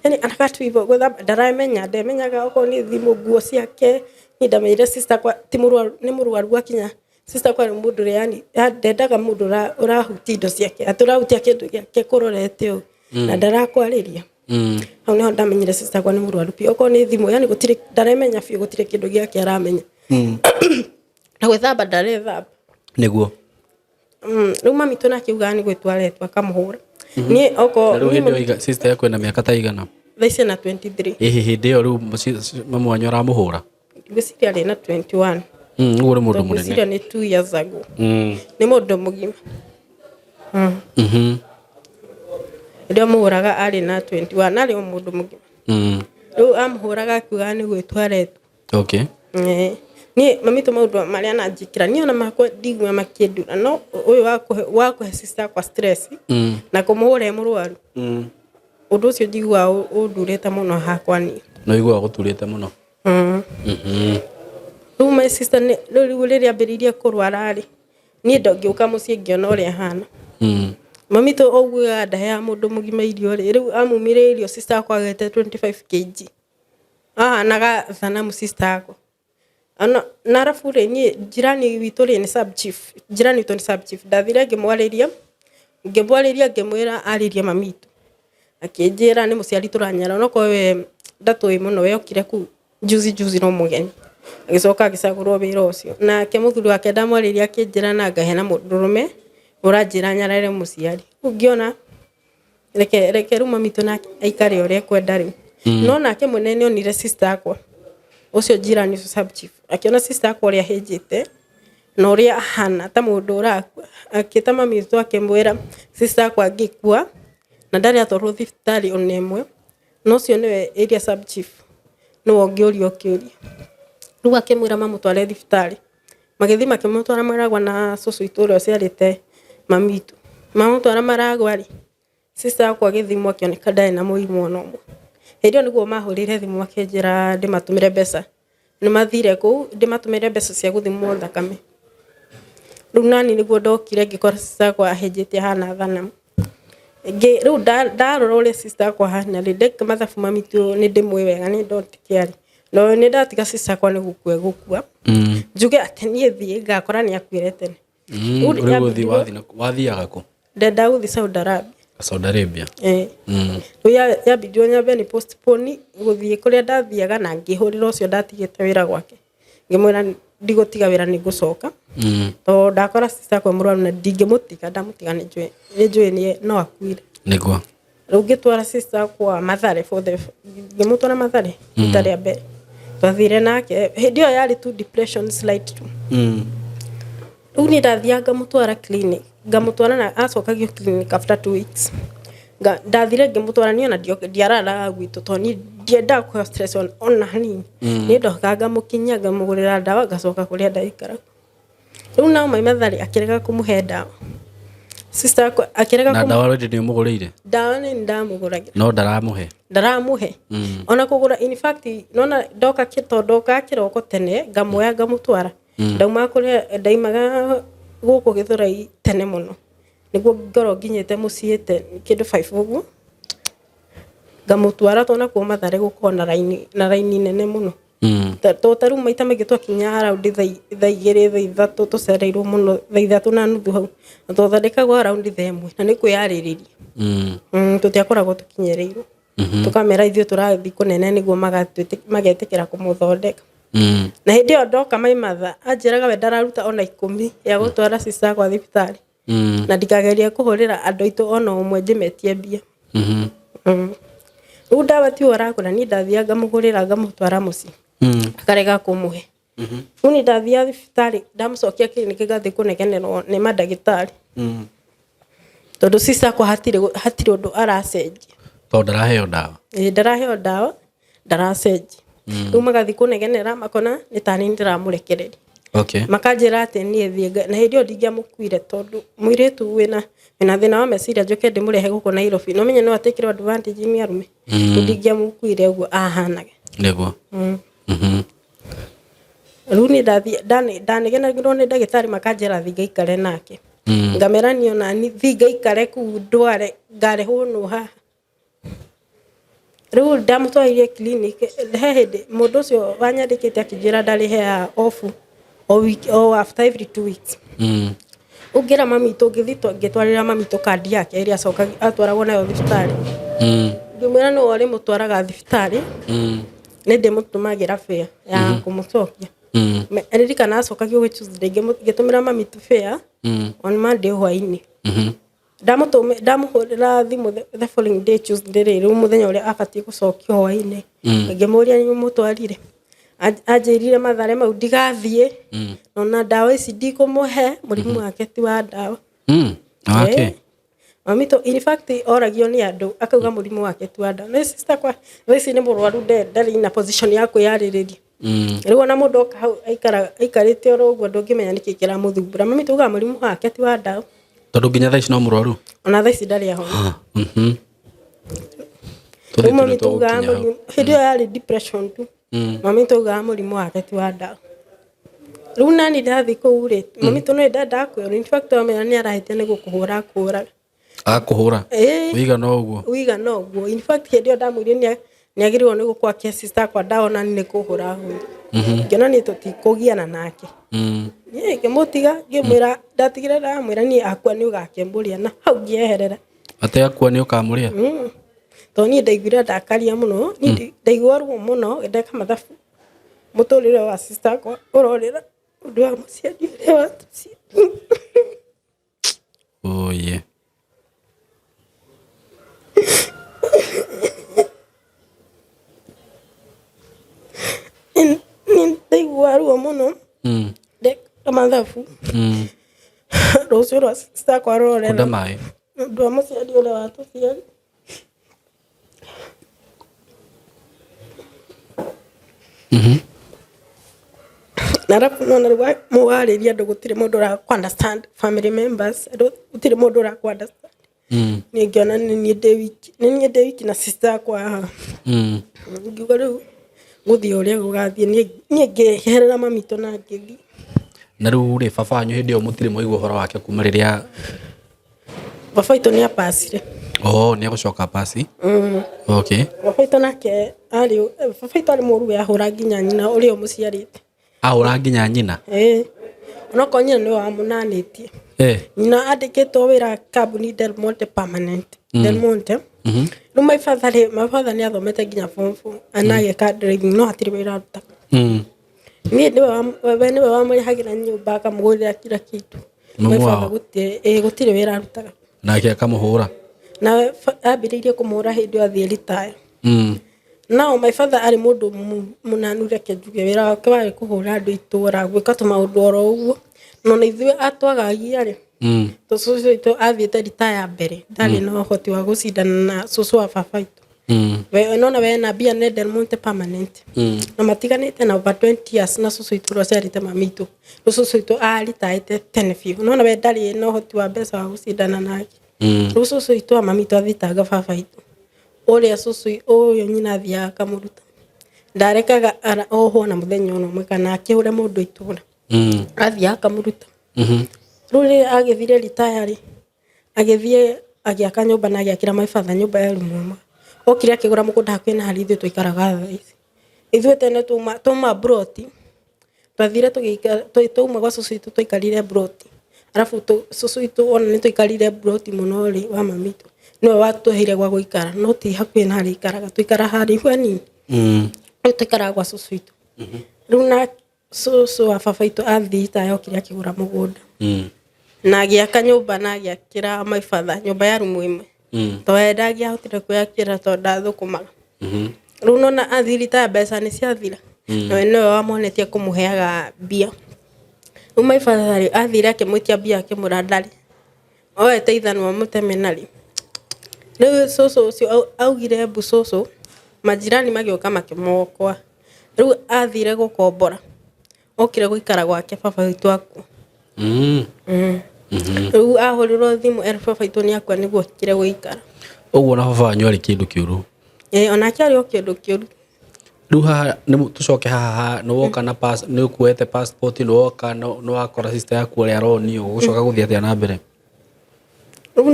Yani anakaa tu hivyo, gwĩthamba ndaramenya, ndemenyaga okorwo nĩ thimũ, nguo ciake. Niĩ ndamenyire sister yakwa ti mũrwaru, nĩ mũrwaru akinya. Sister yakwa nĩ mũndũ ũrĩa yani ndendaga mũndũ ũrahutia indo ciake, atĩ ũrahutia kĩndũ gĩake kũrorete ũũ na ndarakwarĩria. Hau nĩho ndamenyire sister yakwa nĩ mũrwaru biũ. Okorwo nĩ thimũ, yani gũtirĩ ndaremenya biũ, gũtirĩ kĩndũ gĩake aramenya. Na gwĩthamba ndarethamba. Nĩguo. Rĩu mami tũ nake augaga nĩ gwĩtua aretwa akamũhũra. Niĩ okorwo Na rĩu hĩndĩ ĩyo sister yaku ena mĩaka ta igana? Thaa ici ena 23. Ĩhĩ, hĩndĩ ĩyo rĩu mamu wanyu aramũhũra? Ngwĩciria arĩ na 21. Ũguo nĩ mũndũ mũnene. Ngwĩciria nĩ 2 years ago. Nĩ mũndũ mũgima. Rĩrĩa mũhũraga arĩ na 21, arĩ o mũndũ mũgima. Rĩu amũhũraga akiugaga nĩ gwĩtua aretwo. Niĩ mami tũ maũndũ marĩa ananjĩkĩra niĩ ona makwa ndiguaga makĩndura, no ũyũ wa kũhe sister yakwa stress na kũmũhũra e mũrwaru, ũndũ ũcio njiguaga ũndurĩte mũno hakwa niĩ. Nĩ ũiguaga gũturĩte mũno? Rĩu my sister rĩu rĩrĩa ambĩrĩirie kũrwara rĩ, niĩ ngĩũka mũciĩ ngĩona ũrĩa ahana. Mami tũ augaga ndaheaga mũndũ mũgima irio rĩ, rĩu amumire irio sister yakwa agete 25 kg. Ahanaga thanamu sister yakwa. Na arabu rĩ, niĩ jirani witũ rĩ nĩ sub chief. Jirani witũ nĩ sub chief. Ndathire ngĩmwarĩria ngĩmwĩra arĩrie mami witũ. Akĩnjĩra nĩ mũciari tũranyara, onokorwo we ndatũĩ mũno, we okire kũu juzi juzi no mũgeni. Agĩcoka agĩcagũrwo wĩra ũcio. Nake mũthuri wake ndamwarĩria akĩnjĩra na ngahe na mũndũrũme ũranjĩra nyarare mũciari. Rĩu ngĩona reke rĩu mami witũ nake aikare ũrĩa ekwenda rĩu. No nake mwene nĩ onire sister yakwa, ũcio jirani ũcio sub chief, akĩona sister yakwa ũrĩa ahĩnjĩte na ũrĩa ahana ta mũndũ ũrakua. Akĩta mami witũ akĩmwĩra sister yakwa angĩkua na ndarĩ atwarwo thibitarĩ ona ĩmwe, na ũcio nĩwe area sub chief, nĩwe ũngĩũrio kĩũria. Rĩu akĩmwĩra mamũtware thibitarĩ. Magĩthiĩ makĩmũtwara Maragwa na cũcũ witũ ũrĩa ũciarĩte mami witũ. Mamũtwara Maragwa rĩ, sister yakwa agĩthimwo akĩoneka ndarĩ na mũrimũ ona ũmwe. Hĩndĩ ĩyo nĩguo mahũrĩire thimũ makĩnjĩra ndĩmatũmĩre mbeca. Nĩ mathire kũu ndĩmatũmĩre mbeca cia gũthimwo thakame. Rĩu nani nĩguo ndokire ngĩkora sister yakwa ahĩnjĩte ahana thanamu. Rĩu ndarora ũrĩa sister yakwa ahana rĩ, ndeka mathabu mami witũ nĩ ndĩmũĩ wega nĩ don't care. No nĩ ndatiga sister yakwa nĩ gũkua egũkua. Njuge atĩ niĩ thiĩ ngakora nĩ akuire tene. Rĩu ũthiĩ wathiaga kũ? Ndenda gũthiĩ Saudi Arabia. Saudi Arabia. Eh. Rĩu yambindirwo nyambe nĩ postpone gũthiĩ kũrĩa ndathiaga na ngĩhũrĩra ũcio ndatigĩte wĩra gwake. Ngĩmwĩra ndigũtiga wĩra nĩ ngũcoka. Tondũ ndakora sister yakwa mũrwaru na ndingĩmũtiga, ndamũtiga nĩ njũĩ no akuire. Nĩguo. Rĩu ngĩtwara sister yakwa Mathare for the ngĩmũtwara Mathare rita rĩa mbere. Twathire nake hĩndĩ ĩyo yarĩ tu depression slight tu. Rĩu niĩ ndathiaga ngamũtwara clinic, ngamũtwara na acokagio clinic after 2 weeks. Ndathire ngĩmũtwara niĩ ona ndiararaga gwitũ tondũ niĩ ndiendaga kũheo stress ona hanini. Niĩ ndokaga ngamũkinyia ngamũgũrĩra ndawa ngacoka kũrĩa ndaikaraga. Rĩu nao mai Mathare akĩrega kũmũhe ndawa. Sister yakwa akĩrega. Na ndawa already nĩ ũmũgũrĩire? Ndawa nĩ ndamũgũragĩra. No ndaramũhe? Ndaramũhe. Ona kũgũra, in fact nona ndoka tondũ ndokaga kĩroko tene ngamuoya ngamũtwara. Ndaumaga kũrĩa ndaimaga gũkũ Gĩthũrai tene mũno nĩguo ngorwo nginyĩte mũciĩ kĩndũ 5 ũguo ngamũtwara tondũ nakuo Mathare gũkoragwo na raini nene mũno. To ta rĩu maita maingĩ twakinya around thaa 2, thaa 3, tũcereirwo mũno thaa 3:30 hau, na twathondekagwo around thaa 1 na nĩ kwĩyarĩrĩria. Tũtiakoragwo tũkinyĩrĩirwo. Tũkamera ithuĩ tũrathiĩ kũnene nĩguo magetĩkĩra kũmũthondeka. Na hĩndĩ ĩyo ndoka my mother anjĩraga we ndararuta ona 10 ya gũtwara sister yakwa thibitarĩ. Na ndikagerie kũhũrĩra andũ aitũ ona ũmwe ndĩmetie mbia. Rĩu ndawa tiwe ũragũra, niĩ ndathiaga ngamũgũrĩra ngamũtwara mũciĩ. Akarega kũmũhe. Rĩu niĩ ndathiaga thibitarĩ ndamũcokia clinic ngathiĩ kũnegenerwo nĩ mandagĩtarĩ. Tondũ sister yakwa hatirĩ ũndũ aracenjia. Tondũ ndaraheo ndawa. Ĩĩ, ndaraheo ndawa, ndaracenjia. Rĩu magathiĩ kũnegenera makona nĩ ta niĩ ndĩramũrekereria. Makanjĩra atĩ niĩ thiĩ na hĩndĩ ĩyo ndingĩamũkuire tondũ mũirĩtu wĩna thĩna wa meciria njoke ndĩmũrehe gũkũ Nairobi no menye no atakĩrwo advantage nĩ arũme. Rĩu ndingĩamũkuire ũguo ahanaga. Nĩguo. Rĩu niĩ ndathiĩ ndanegenagĩrwo nĩ ndagĩtarĩ makanjĩra thiĩ ngaikare nake. Ngamera niĩ ona niĩ thiĩ ngaikare kũu ndware ngarehwo nũ haha. Rĩu ndamũtwarire clinic he hĩndĩ mũndũ ũcio wanyandĩkĩte akĩnjĩra ndarĩheaga off o week o after every 2 weeks. Ũngĩra mami witũ ngĩthiĩ ngĩtwarĩra mami witũ kandi yake ĩrĩa acokagia atwaragwo nayo thibitarĩ. Ngĩmwĩra nĩwe ũrĩmũtwaraga thibitarĩ. Nĩ ndĩmũtũmagĩra fare ya kũmũcokia. Ririkana acokagio gwĩ Tuesday, ngĩtũmĩra mami witũ fare on Monday hwainĩ. Ndamũhũrĩra thimũ the following day Tuesday rĩ, rĩu mũthenya ũrĩa abatiĩ gũcokio hwainĩ. Ngĩmũria nĩ mũtwarire. Anjĩrire Mathare mau ndigathiĩ. Ona ndawa ici ndikũmũhe mũrimũ wake ti wa ndawa. Okay. Mami to in fact oragio nĩ andũ akauga mũrimũ wake ti wa ndawa. Nĩ sister kwa thaa ici nĩ mũrwaru ndarĩ na position ya kwĩyarĩrĩria. Rĩu ona mũndũ oka hau aikarĩte oro ũguo ndũngĩmenya nĩkĩ kĩramũthumbũra. Mami tugaga mũrimũ wake ti wa ndawa. Tondũ nginya thaa ici no mũrwaru. Ona thaa ici ndarĩ ahona. Rĩu mami tugaga mũrimũ hĩndĩ ĩyo yarĩ depression tu. Mami tugaga mũrimũ wake ti wa ndawa. Rĩu nani ndathiĩ kũu rĩ, mami tũ nĩ ndendaga kwĩrwo. In fact wamenya nĩ arahĩtia nĩ gũkũhũra akũhũraga. Akũhũra. Ĩĩ. Wĩigana ũguo. Wĩigana ũguo. In fact hĩndĩ ĩyo ndamwĩrire nĩ agĩrĩirwo nĩ gũkwa ke sister akwa ndawa nani nĩ kũhũra ahũrire. Ngĩona niĩ tũtikũgiana nake. Niĩ ngĩmũtiga ngĩmwĩra ndatigire ndamwĩra niĩ akua nĩ ũgakĩmbũria na hau ngĩeherera. Atĩ akua nĩ ũkamũrĩa? Tondũ niĩ ndaiguire ndakaria mũno, niĩ ndaigua ruo mũno ndeka mathabu mũtũrĩre wa sister akwa ũrorĩra ũndũ wa mũciari ũrĩa watũciarire. Oye. Niĩ ndaigua ruo mũno ndeka mathabu rũciũ rwa sister akwa rũrorera Kunda maĩ. ũndũ wa mũciari ũrĩa watũciarire. Na arabu nona rĩu mũwarĩria andũ gũtirĩ mũndũ ũra understand family members, andũ gũtirĩ mũndũ ũra understand. Niĩ ngĩona nĩ niĩ ndĩ wiki, nĩ niĩ ndĩ wiki na sister yakwa haha. Ngiuga rĩu gũthiĩ ũrĩa gũgathiĩ, niĩ ngĩeherera mami witũ na ngĩthiĩ. Na rĩu rĩ, baba wanyu hĩndĩ ĩyo mũtirĩ mwaigua ũhoro wake kuma rĩrĩa? Baba witũ nĩ apacire. Oh, nĩ egũcoka pasi. Okay. Baba witũ nake arĩ, baba witũ arĩ mũru, we ahũra nginya nyina ũrĩa ũmũciarĩte. Ahũra nginya nyina? Ĩĩ, onokorwo nyina nĩwe wamũnanĩtie. Nyina andĩkĩtwo wĩra kambuni Del Monte permanent. Del Monte. Rĩu my father rĩ, my father nĩ athomete nginya form 4 na ageka driving, no hatirĩ wĩra arutaga. Niĩ nĩwe we nĩwe wamũrĩhagĩra nyũmba, akamũgũrĩra kila kitu. Mamu My father wao? gũtirĩ, ĩĩ, gũtirĩ wĩra arutaga. Nake akamũhũra? Na ambĩrĩirie kũmũhũra hĩndĩ ĩyo athiĩ retire. No my father arĩ mũndũ mũnanu, reke njuge, wĩra wake warĩ kũhũra andũ itũra, gwĩka tũmaũndũ oro ũguo. No na ithuĩ atwagagia rĩ, tondũ cũcũ witũ athiĩte retire mbere, ndarĩ na ũhoti wa gũcindana na cũcũ wa baba witũ. We nona we na mbia nĩ Del Monte permanent. Na matiganĩte na over 20 years na cũcũ witũ ũrĩa ũciarĩte mami witũ. Rĩu cũcũ witũ aritaĩte tene biũ. Nona we ndarĩ na ũhoti wa mbeca wa gũcindana nake. Rĩu cũcũ witũ wa mami witũ athitanga baba witũ. Ũrĩa cũcũ ũyũ nyina athiaga akamũruta. Ndarekaga ohwo na mũthenya ona ũmwe kana akĩhũre mũndũ itũra. Athiaga akamũruta. Rĩu rĩrĩa agĩthire retire rĩ, agĩthiĩ agĩaka nyũmba na agĩakĩra my father nyũmba ya rumu ĩmwe. Okire akĩgũra mũgũnda hakuhĩ na harĩa ithuĩ tũikaraga thaa ici. Ithuĩ tene tuma mburoti, twathire tũgĩikara, twauma gwa cũcũ witũ twaikarire mburoti. Arabu cũcũ witũ ona nĩ twaikarire mburoti mũno rĩ, wa mami witũ nĩwe watũheire gwa gũikara, no ti hakuhĩ na harĩa aikaraga, tũikara haraihu hanini. Rĩu tũikaraga gwa cũcũ witũ. Rĩu na cũcũ wa baba witũ athiĩ retire, okire akĩgũra mũgũnda. Na agĩaka nyũmba na agĩakĩra my father nyũmba ya rumu ĩmwe. Tondũ we ndangĩahotire kwĩyakĩra tondũ ndathũkũmaga. Rĩu nona athiĩ retire mbeca nĩ ciathira. Na we nĩwe wamonetie kũmũheaga mbia. Rĩu my father rĩ, athire akĩmwĩtia mbia, akĩmwĩra ndarĩ. Oete ithanwa mũteme narĩo. Rĩu cũcũ ũcio augire mbu cũcũ, majirani magĩũka makĩmuokoa. Rĩu athire gũkombora. Okire gũikara gwake baba witũ akua. Rĩu ahũrĩrwo thimũ erwo baba witũ nĩ akua nĩguo okire gũikara. Ũguo na baba wanyu arĩ kĩndũ kĩũru? Ĩĩ, onake arĩ o kĩndũ kĩũru. Rĩu haha nĩ tũcoke haha, nĩ woka na pass, nĩ ũkuoete passport, nĩ woka nĩ wakora sister yaku ũrĩa aronio, ũgũcoka gũthiĩ atĩa na mbere? Rĩu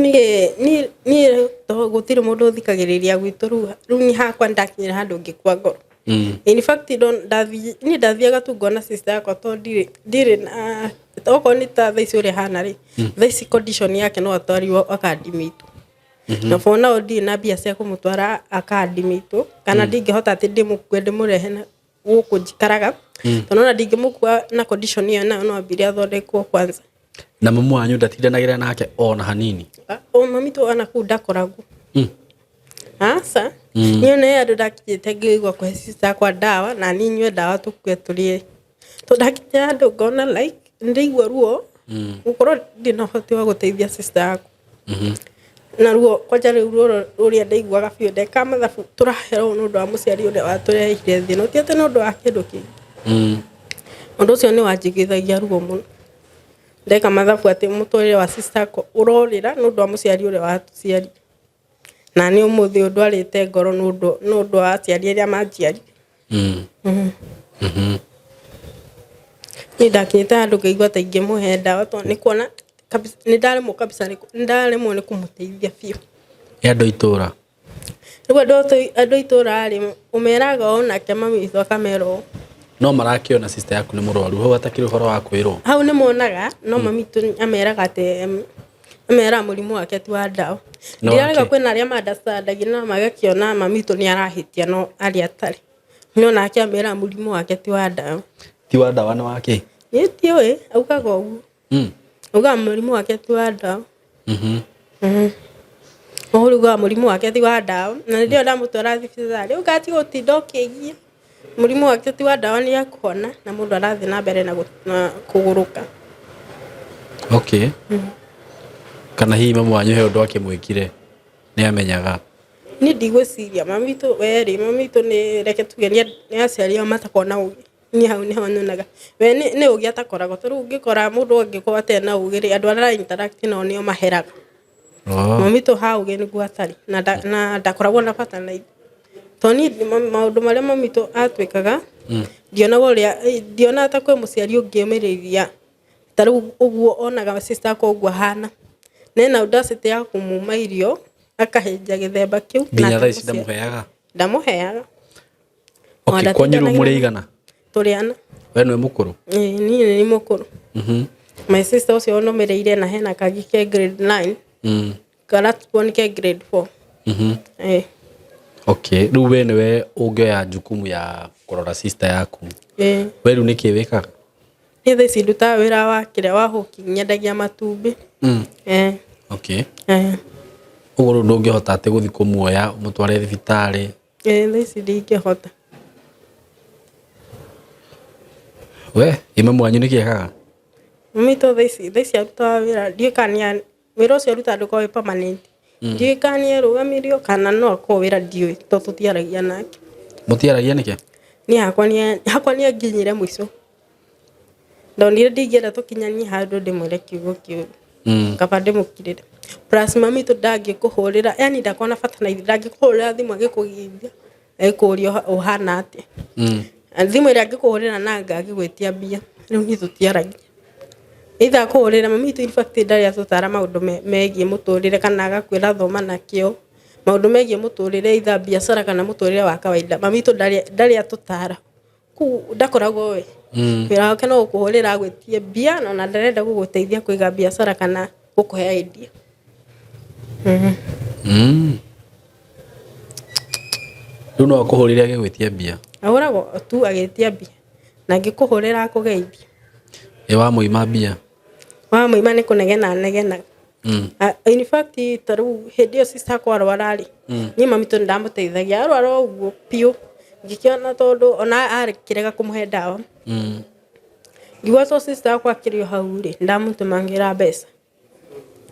niĩ to gũtirĩ mũndũ ũthikagĩrĩria gwitũ, rĩu niĩ hakwa nĩndakinyire handũ ngĩkua ngoro. In fact niĩ ndathiaga tu ngona sister yakwa, tondũ ndirĩ na okorwo nĩ ta thaa ici ũrĩa hana rĩ, thaa ici condition yake no atwarirwo akadimitwo. Na for now ndirĩ na mbia cia kũmũtwara akadimitwo, kana ndingĩhota atĩ ndĩmũkue ndĩmũrehe na gũkũ njikaraga, tondũ ona ndingĩmũkua na condition ĩyo nayo, no ambire athondekwo kwanza. Na mamu wanyu ndatindanagĩra nake ona hanini? O mami tu ona kũu ndakoragwo. Aca. Niĩ ona he andũ ndakinyĩte ngĩigua kũhe sister yakwa ndawa na niĩ nyue ndawa tũkue tũrĩe. Tondũ ndakinya handũ ngona like nĩndaigua ruo gũkorwo ndĩ na ũhoti wa gũteithia sister yakwa. Na ruo kwanja rĩu ruo rũrĩa ndaiguaga biũ ndeka mathabu, tũraherwo nĩ ũndũ wa mũciari ũrĩa watũrehire thĩ ĩno, ti atĩ nĩ ũndũ wa kĩndũ kĩngĩ. Ũndũ ũcio nĩ wanjiguithagia ruo mũno. Ndeka mathabu atĩ mũtũrĩre wa sister yakwa ũrorĩra nĩ ũndũ wa mũciari ũrĩa watũciarire. Na niĩ ũmũthĩ ũyũ ndwarĩte ngoro nĩ ũndũ wa aciari arĩa manjiarire. Niĩ ndakinyĩte handũ ngaigua ta ingĩmũhe ndawa, tondũ nĩ kuona kabisa nĩ ndaremwo kabisa, nĩ ndaremwo nĩ kũmũteithia biũ. Nĩ andũ a itũra? Rĩu andũ a itũra rĩ, ũmeraga o nake mami witũ akamera ũũ. No marakĩona sister yaku nĩ mũrwaru, hau hatakĩrĩ ũhoro wa kwĩrwo? Hau nĩ monaga, no mami witũ ameraga atĩ, ameraga mũrimũ wake ti wa ndawa. No Ndirarega wake. kwĩna arĩa ma understand na magakĩona mami witũ nĩ arahĩtia, no arĩa atarĩ. No nake ameraga mũrimũ wake ti wa ndawa. Ti wa ndawa nĩ wa kĩ? Niĩ ndiũĩ, augaga ũguo. Augaga mũrimũ wake ti wa ndawa. Ũhuru augaga mũrimũ wake ti wa ndawa. Na rĩrĩa ndamũtwara thibitarĩ, ũgatiga gũtinda ũkĩgia. Mũrimũ wake ti wa ndawa, nĩ ekũhona na mũndũ arathiĩ na mbere na kũgũrũka. Okay. Kana hihi mamu wanyu he ũndũ akĩmwĩkire nĩ amenyaga? Niĩ ndigwĩciria mami witũ werĩ, mami witũ nĩ, reke tuge nĩ aciari ao matakoragwo na ũgĩ. Niĩ hau nĩho nyonaga we nĩ ũgĩ atakoragwo. Ta rĩu ũngĩkora mũndũ angĩkorwo atarĩ na ũgĩ rĩ, andũ arĩa ara interact nao nĩo maheraga. Oh. Mami witũ ha ũgĩ nĩguo atarĩ na ndakoragwo na bata na ithuĩ. To niĩ maũndũ marĩa mami witũ atwĩkaga, ndionaga ũrĩa, ndionaga ta kwĩ mũciari ũngĩũmĩrĩria ta rĩu ũguo onaga sister akwa ũguo ahana. Na ena audacity ya kũmuma irio akahĩnja gĩthemba kĩu. Nginya thaa ici ndamũheaga? Ndamũheaga. Okay, kwanyu rĩu mũrĩ aigana? Tũrĩ ana. We nĩwe mũkũrũ? Ĩĩ, niĩ nĩ niĩ mũkũrũ. My sister ũcio ũnũmĩrĩire na hena kangĩ ke grade 9. Ka last born ke grade 4. Ĩĩ. Okay, rĩu we nĩwe ũngĩoya jukumu ya kũrora sister yaku. Ĩĩ. We rĩu nĩkĩ wĩkaga? Niĩ thaa ici ndutaga wĩra wa kĩrĩa wa hawking, nyendagia matumbĩ. Ĩĩ. Okay. Ĩĩ. Ũguo rĩu ndũngĩhota atĩ gũthiĩ kũmuoya ũmũtware thibitarĩ? Ĩĩ thaa ici ndingĩhota. We, ĩ mamu wanyu nĩkĩ ekaga? Mami witũ thaa ici arutaga wĩra, ndiũĩ kana nĩ wĩra ũcio arutaga ndũkoragwo wĩ permanent. Ndiũĩ kana nĩ arũgamirio kana no akorwo wĩra ndiũĩ tondũ tũtiaragia nake. Mũtiaragia nĩkĩ? Niĩ hakwa nĩ anginyire mũico. Ndonire ndingĩenda tũkinyanie handũ ndĩmwĩre kiugo kĩũru. Kaba ndĩmũkirĩre. Plus mami witũ ndangĩkũhũrĩra, yani ndakoragwo na bata na ithuĩ, ndangĩkũhũrĩra thimũ agĩkũgeithia agĩkũria ũhana atĩa. Thimũ ĩrĩa angĩkũhũrĩra na anga agĩgwĩtia mbia, rĩu niĩ tũtiaragia. Either akũhũrĩre, mami witũ in fact ndarĩ atũtara maũndũ megiĩ mũtũrĩre kana agakwĩra thoma na kĩo, maũndũ megiĩ mũtũrĩre either biacara kana mũtũrĩre wa kawaida, mami witũ ndarĩ atũtara. Kũu ndakoragwo we. Wĩra wake no gũkũhũrĩra agwĩtie mbia na ona ndarenda gũgũteithia kũiga biacara kana gũkũhe idea. Rĩu no akũhũrĩre agĩgwĩtia mbia? Ahũragwo tu agĩtia mbia na angĩkũhũrĩra akũgeithie. Ĩ wamũima mbia? Wamũima nĩ kũnegena anegenaga. In fact ta rĩu hĩndĩ ĩyo sister akwa arwara rĩ, niĩ mami witũ nĩ ndamũteithagia arwara o ũguo biũ, ngĩkĩona tondũ ona akĩrega kũmũhe ndawa. Ngiuga to sister akwa akĩrĩ o hau rĩ, nĩ ndamũtũmagĩra mbeca.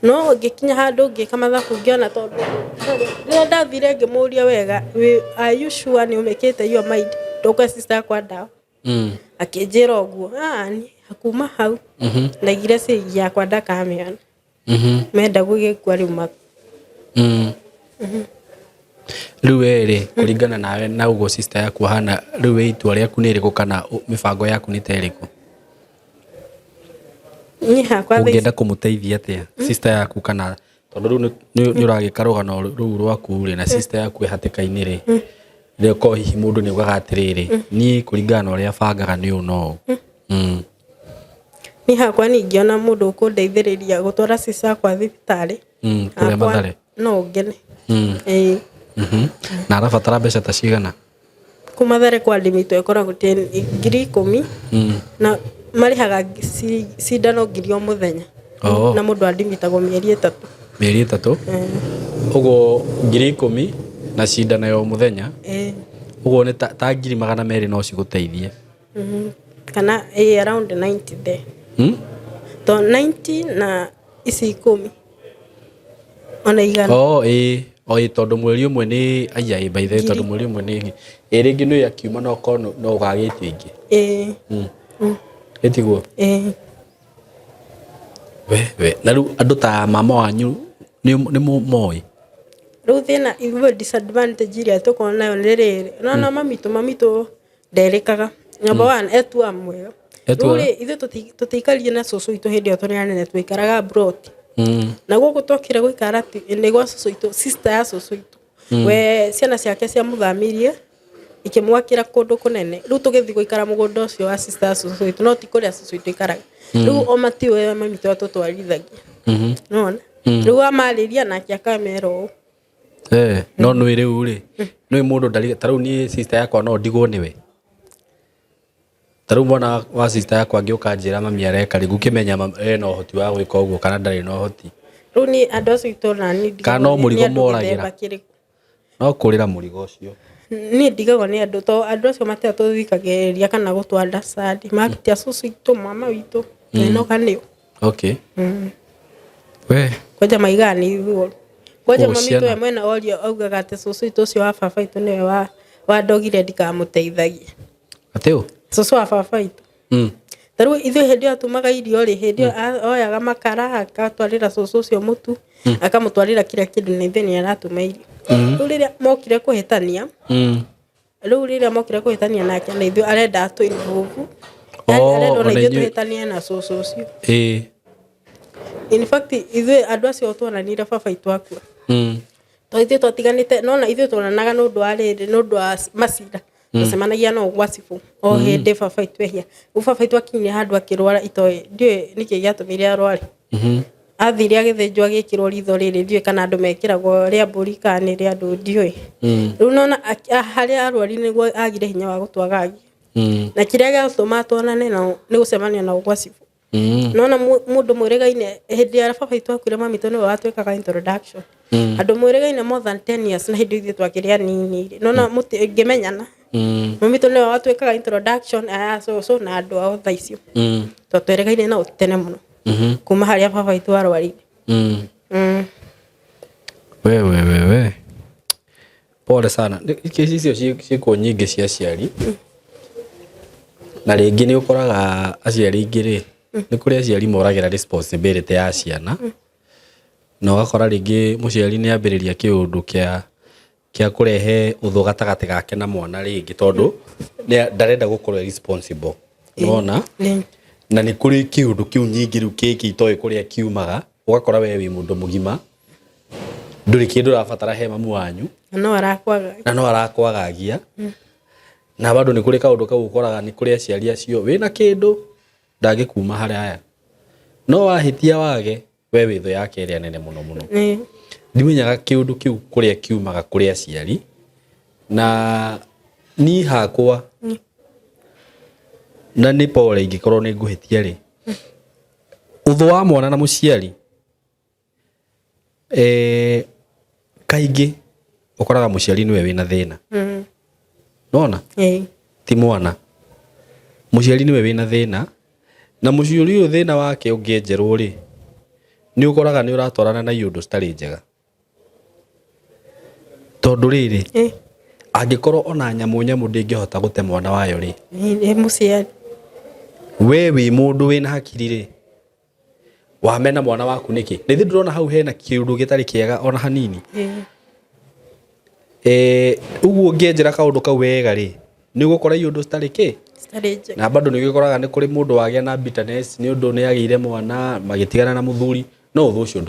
No ngĩkinya handũ ngĩka mathabu ngĩona tondũ rĩrĩa ndathire ngĩmũria wega, are you sure nĩ ũmĩkĩte your mind ndũkũhe sister yakwa ndawa? Akĩnjĩra ũguo, niĩ kuma hau ndaigire ciringi yakwa ndakamĩona. Menda gũgĩkua rĩu ma. Rĩu we rĩ, kũringana nawe na ũguo sister yaku ahana, rĩu we itua rĩaku nĩ rĩrĩkũ kana mĩbango yaku nĩ ta ĩrĩkũ? Niĩ hakwa thaa ici Ũngĩenda kũmũteithia atĩa sister yaku kana tondũ rĩu nĩ ũragĩka rũgano rũu rwaku rĩ na sister yaku ĩ hatĩka-inĩ rĩ, rĩo korwo hihi mũndũ nĩ augaga atĩrĩrĩ, niĩ kũringana na ũrĩa bangaga nĩ ũũ na ũũ. Niĩ hakwa niĩ ingĩona mũndũ ũkũndeithĩrĩria gũtwara sister yakwa thibitarĩ, Kũrĩa hakwa Mathare? no ngene. Ĩĩ. Na arabatara mbeca ta cigana? Kũu Mathare kwa admit ĩkoragwo 10,000 na marĩhaga cindano 1,000 o mũthenya. Oh. Na mũndũ adimitagwo mĩeri 3. Mĩeri 3? Ũguo 10,000 na cindano ya o mũthenya. Ũguo nĩ ta 200,000 no cigũteithie. Kana ĩĩ around 90 there. To 90 na ici 10. Ona 100. Oh, ĩĩ. O ĩĩ tondũ mweri ũmwe nĩ aya ĩĩ by the way tondũ mweri ũmwe nĩ ĩĩ rĩngĩ nĩ akiuma no korwo no ũgagĩtio ingĩ. Ĩĩ. Ĩtiguo? Ĩĩ. We we na rĩu andũ ta mama wanyu nĩ moĩ? Rĩu thĩna ithuĩ disadvantage ĩrĩa tũkoragwo nayo nĩ rĩrĩ, nĩwona mami witũ, mami witũ nderĩkaga. Number one, etuaga mwega. Etuaga? Rĩu rĩ, ithuĩ tũtiaikarire na cũcũ witũ hĩndĩ ĩyo tũrĩ anene, twaikaraga mburoti. Na gũkũ twokire gũikara nĩ gwa cũcũ witũ, sister ya cũcũ witũ. We ciana ciake ciamũthamirie ikĩmwakĩra kũndũ kũnene. Rĩu tũgĩthiĩ gũikara mũgũnda ũcio wa sister ya cũcũ witũ, no ti kũrĩa cũcũ witũ aikaraga. Rĩu o matiũĩ ũrĩa mami witũ atũtwarithagia. Nĩwona? Rĩu amarĩria nake akamera ũũ. No nĩ rĩu rĩ, nĩ mũndũ ndarĩ, ta rĩu niĩ sister yakwa no ndigwo nĩwe. Ta rĩu mwana wa sister yakwa angĩũka anjĩra mami areka rĩ, ngũkĩmenya ena ũhoti wa gwĩka ũguo kana ndarĩ na ũhoti. Rĩu niĩ andũ acio itũra niĩ Kana no ndigagwo nĩ mũrigo andũ moragĩra. gĩthemba kĩrĩkũ. No kũrĩra mũrigo ũcio. Niĩ ndigagwo nĩ andũ tondũ andũ acio matiatũthikagĩrĩria kana gũtũ understand. Matia cũcũ witũ, mama witũ, enoka nĩo. Okay. We. Kwanja maigaga nĩ ithuĩ. Kwanja Oh, mami ciana. witũ we mwene orio augaga atĩ cũcũ witũ ũcio wa baba witũ nĩwe wandogire ndikamũteithagie. Atĩ ũ? Cũcũ wa baba witũ. Ta rĩu ithuĩ hĩndĩ ĩyo atumaga irio rĩ, hĩndĩ ĩyo oyaga makara agatwarĩra cũcũ ũcio mũtu, akamũtwarĩra kila kĩndũ, na ithuĩ nĩ aratũma irio. Rĩu rĩrĩa mokire kũhĩtania, rĩu rĩrĩa mokire kũhĩtania nake, na ithuĩ arenda atũ involve. Yani Oh, arenda ona ona ithuĩ tũhĩtanie na cũcũ ũcio. In fact, ithuĩ andũ acio tuonanire baba witũ akua. To ithuĩ twatiganĩte, nona ithuĩ tuonanaga nĩ ũndũ wa rĩrĩ, nĩ ũndũ wa macira. Tũcemanagia no gwa cibũ o hĩndĩ baba witũ ehia. Rĩu baba witũ akinyire handũ akĩrwara, itoĩ ndiũĩ nĩkĩ gĩatũmire arware. Athire agĩthĩnjwo, agĩkĩrwo ritho rĩrĩ, ndiũĩ kana andũ mekĩragwo rĩa mbũri kana nĩ rĩa andũ, ndiũĩ. Rĩu nona harĩa arwarire nĩguo agire hinya wa gũtwagagia. Na kĩrĩa gĩatũma tuonane nao nĩ gũcemania nao gwa cibũ. Nona mũndũ mwĩrĩgaine, hĩndĩ ya baba witũ akuire, mami witũ nĩwe watwĩkaga introduction. Andũ mwĩrĩgaine more than 10 years, na hĩndĩ ithuĩ twakĩrĩ anini rĩ, nona mũtingĩmenyana. Mami witũ nĩwe watwĩkaga introduction aya cũcũ na andũ ao thaa icio. Twatwĩrĩgaine nao tene mũno. Kuma harĩa baba witũ arwarire. Wewe wewe, pole sana. Kesi icio ciĩkuo nyingĩ cia aciari, na rĩngĩ nĩ ũkoraga aciari aingĩ rĩ, nĩ kũrĩ aciari moragĩra responsibility ya ciana, na ũgakora rĩngĩ mũciari nĩ ambĩrĩria kĩũndũ kĩa kũrehe ũthũ gatagatĩ gake na mwana rĩngĩ, tondũ ndarenda gũkorwo e responsible, nĩwona? Na nĩ kũrĩ kĩũndũ kĩu nyingĩ rĩu kĩngĩ itoĩ kũrĩa kiumaga, ũgakora we wĩ mũndũ mũgima, ndũrĩ kĩndũ ũrabatara he mamu wanyu. Na no arakwaga. Na no arakwagagia. Na bado nĩ kũrĩ kaũndũ kau ũkoraga nĩ kũrĩ aciari acio wĩna kĩndũ ndangĩkuma haraya, no wahĩtia wage, we wĩ thũ yake ĩrĩa nene mũno mũno. Ndimenyaga kĩũndũ kĩu kũrĩa kiumaga kũrĩ aciari, na niĩ hakwa na nĩ pole ingĩkorwo nĩ ngũhĩtia rĩ, ũthũ wa mwana na mũciari, kaingĩ ũkoraga mũciari nĩwe wĩna thĩna. Nona ti mwana, mũciari nĩwe wĩna thĩna, na mũciari ũyũ thĩna wake ũngĩenjerwo rĩ, nĩ ũkoraga nĩ ũratwarana na iũndũ citarĩ njega, tondũ rĩrĩ, angĩkorwo ona nyamũ nyamũ ndĩngĩhota gũte mwana wayo rĩ, Nĩ mũciari. We wĩ mũndũ wĩna hakiri rĩ, wamena mwana waku nĩkĩ? Nĩ thĩ ndĩrona hau hena kĩũndũ gĩtarĩ kĩega ona hanini. Ũguo ũngĩenjera kaũndũ kau wega rĩ, nĩ ũgũkora iũndũ citarĩ kĩ Citarĩ njega. Na bado nĩ ũgĩkoraga nĩ kũrĩ mũndũ wagĩa na bitterness nĩ ũndũ nĩ agĩire mwana magĩtigana na mũthuri, no ũthũ ũcio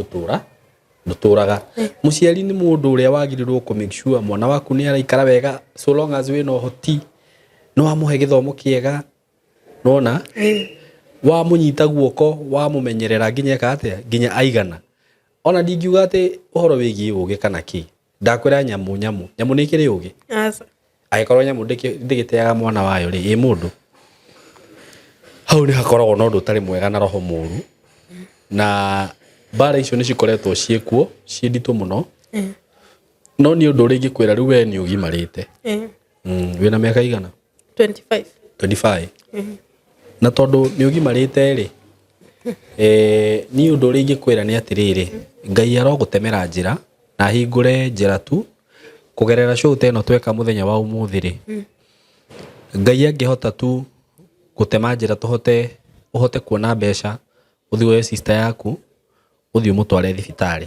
ndũtũraga. Mũciari nĩ mũndũ ũrĩa wagĩrĩirwo kũ make sure mwana waku nĩ araikara wega, so long as wĩna ũhoti, nĩ wamũhe gĩthomo kĩega, nona wamũnyita guoko, wamũmenyerera nginya eka atĩa, nginya aigana. Ona ndingiuga atĩ ũhoro wĩgiĩ ũgĩ kana kĩ, ndakwĩra nyamũ nyamũ nyamũ nĩ ĩkĩrĩ ũgĩ. Aca. Angĩkorwo nyamũ ndĩgĩteaga mwana wayo rĩ, ĩ mũndũ hau nĩ hakoragwo na ũndũ ũtarĩ mwega na roho mũru, na mbara icio nĩ cikoretwo ciĩkuo ciĩ nditũ mũno. No nĩ ũndũ ũrĩa ingĩkwĩra rĩu, we nĩ ũgimarĩte. Wĩna mĩaka igana? 25. 25. Na tondũ nĩ ũgimarĩte rĩ, niĩ ũndũ ũrĩa ingĩkwĩra nĩ atĩrĩrĩ, Ngai arogũtemera njĩra na ahingũre njĩra tu kũgerera show ta ĩno tweka mũthenya wa ũmũthĩ rĩ. Ngai angĩhota tu gũtema njĩra tũhote, ũhote kuona mbeca, ũthiĩ woe sister yaku, ũthiĩ ũmũtware thibitarĩ,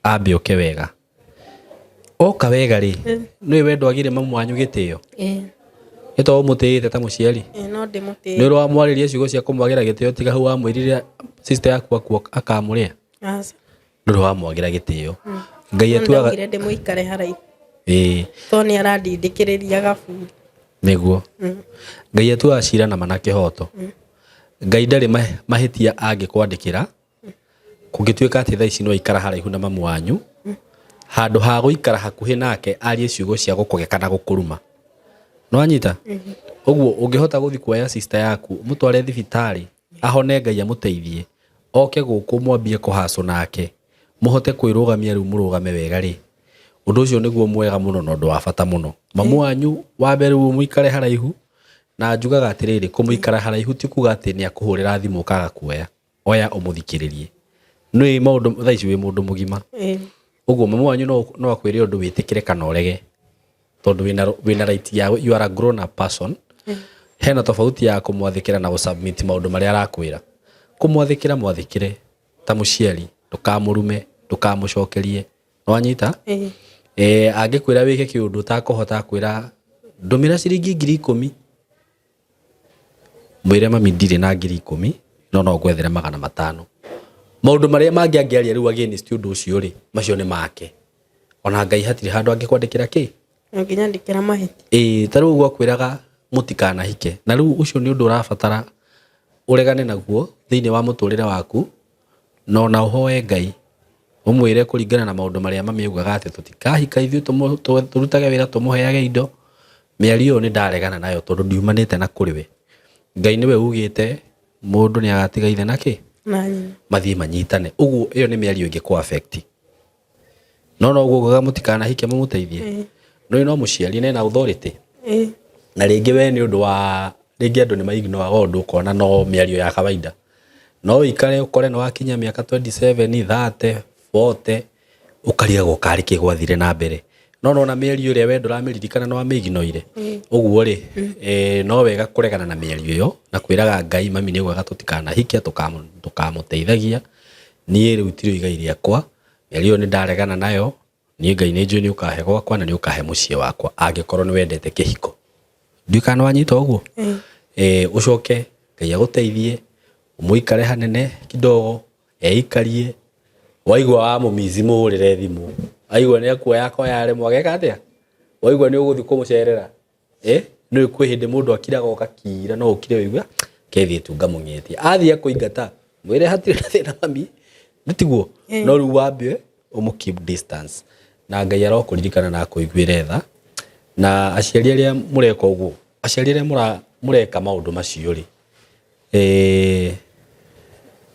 ambe oke wega. Oka wega rĩ, nĩũĩ we ndwagire mamu wanyu gĩtĩo? Nĩ to ũmũtĩĩte ta mũciari? No ndĩmũtĩĩte. Nĩ ũrĩ wamwarĩria ciugo cia kũmwagĩra gĩtĩo tiga hau wamwĩrire sister yaku akua akamũrĩa? Aca. Ndũrĩ wamwagĩra gĩtĩo. Ngai No atuaga ndaugire ndĩmũikare haraihu. To nĩ arandindĩkĩrĩria gaburi. Nĩguo. Ngai atuaga cira na ma na kĩhoto. Ngai ndarĩ mahĩtia angĩkwandĩkĩra, kũngĩtuĩka atĩ thaa ici no aikara haraihu na mamu wanyu, handũ ha gũikara hakuhĩ nake arie ciugo cia gũkũgeka na gũkũruma. Nĩwanyita? Ũguo ũngĩhota gũthiĩ kuoya sister yaku, ũmũtware thibitarĩ, ahone, Ngai amũteithie, oke gũkũ mwambie kũhacũ nake, mũhote kwĩrũgamia rĩu mũrũgame wega rĩ, ũndũ ũcio nĩguo mwega mũno na ũndũ wa bata mũno. Mamu wanyu wambe rĩu mũikare haraihu, na njugaga atĩrĩrĩ, kũmũikara haraihu ti kuga atĩ nĩ akũhũrĩra thimũ ũkaga kuoya. Oya ũmũthikĩrĩrie. Nĩ maũndũ thaa ici wĩ mũndũ mũgima. Ũguo mamu wanyu no akwĩre ũndũ wĩtĩkĩre kana ũrege, tondũ wĩna right ya, you are a grown up person. Hena tofauti ya kũmwathĩkĩra na gũsubmit maũndũ marĩa arakwĩra. Kũmwathĩkĩra mwathĩkĩre ta mũciari, ndũkamũrume, ndũkamũcokerie. Nĩwanyita? Ĩĩ. Angĩkwĩra wĩke kĩũndũ ũtakũhota akwĩra ndũmĩra ciringi 10,000, mwĩre mami ndirĩ na 10,000 no no ngwethere 500. Maũndũ marĩa mangĩ angĩaria rĩu against ũndũ ũcio rĩ, macio nĩ make. Ona Ngai hatirĩ handũ angĩkwandĩkĩra kĩ? Ũngĩnyandĩkĩra mahĩtia. Ĩĩ, ta rĩu ũguo akwĩraga mũtikanahike. Na rĩu ũcio nĩ ũndũ ũrabatara ũregane naguo thĩinĩ wa mũtũrĩre waku, na ona ũhoe Ngai ũmwĩre kũringana na maũndũ marĩa mami augaga atĩ tũtikahika ithuĩ tũrutage wĩra tũmũheage indo. Mĩario ĩyo nĩ ndaregana nayo tondũ ndiumanĩte na kũrĩ we. Ngai nĩwe ugĩte mũndũ nĩ agatiga ithe na kĩ? Na nyina. Mathiĩ manyitane. Ũguo ĩyo nĩ mĩario ĩngĩkũ affect. No no ũguo ugaga mũtikanahike mũmũteithie. No no mũciari na ena authority. Na rĩngĩ we nĩ ũndũ wa rĩngĩ andũ nĩ maignoaga ũndũ ũkona no mĩario ya kawaida. No ũikare ũkore nĩ wakinya mĩaka 27, 30, 40 ũkarigagwo karĩ kĩ gwathire na mbere. No nona mĩario ĩrĩa we ndũramĩririkana nĩ wamĩignoire. Ũguo rĩ, no wega kũregana na mĩario ĩyo na kwĩraga Ngai mami nĩ augaga tũtikanahike, tũkamũteithagia. Niĩ rĩu tirĩ igai rĩakwa, mĩario ĩyo nĩ ndaregana nayo. Niĩ Ngai nĩ njũĩ nĩ ũkahe gwakwa na nĩ ũkahe mũciĩ wakwa angĩkorwo nĩ wendete kĩhiko. Ndiũĩ kana nĩ wanyita ũguo? Ũcoke Ngai agũteithie, mũikare hanene kidogo, eikarie, waigua wa mũmici mũhũrĩre thimũ, aigua nĩ akuoya akoya aremwo ageka atĩa? Waigua nĩ ũgũthiĩ kũmũcerera, nĩ ũĩ kwĩ hĩndĩ mũndũ akiraga ũgakira no ũkire ũigue kethiĩ tu ngamũng'etie. Athiĩ akũingata, mwĩre hatirĩ na thĩna mami, nĩ tiguo? No rĩu wambe ũmũ keep distance. Na Ngai arokũririkana na akũiguĩre tha. Na aciari arĩa mũreka ũguo, aciari arĩa mũreka maũndũ macio rĩ,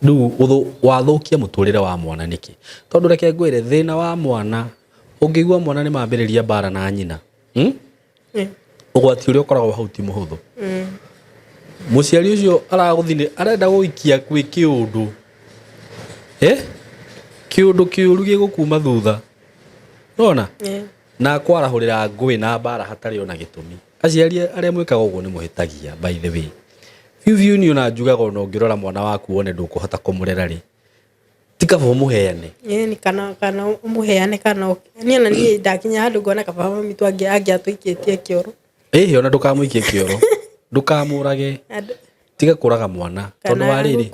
rĩu wathũkia mũtũrĩre wa mwana nĩkĩ? Tondũ reke ngwĩre thĩna wa mwana, ũngĩigua mwana nĩ mambĩrĩria mbara na nyina, Ũgwati ũrĩa ũkoragwo hau ti mũhũthũ. Mũciari ũcio aragũthiĩ arenda gũikia kwĩ kĩũndũ, Kĩũndũ kĩũru gĩgũkuma thutha. Nĩwona? Na kwarahũrĩra ngũĩ na mbara hatarĩ ona gĩtũmi. Aciari arĩa mwĩkaga ũguo nĩ mũhĩtagia by the way. Biũ biũ niĩ ona njugaga ona ũngĩrora mwana waku wone ndũkũhota kũmũrera rĩ, ti kaba ũmũheane. Ĩni kana kana ũmũheane kana niĩ ona niĩ ndakinya handũ ngona kaba mami tu angĩatũikĩtie kĩoro. Ĩhĩ ona ndũkamũikie kĩoro. Ndũkamũrage. Tiga kũraga mwana. Tondũ wa rĩrĩ,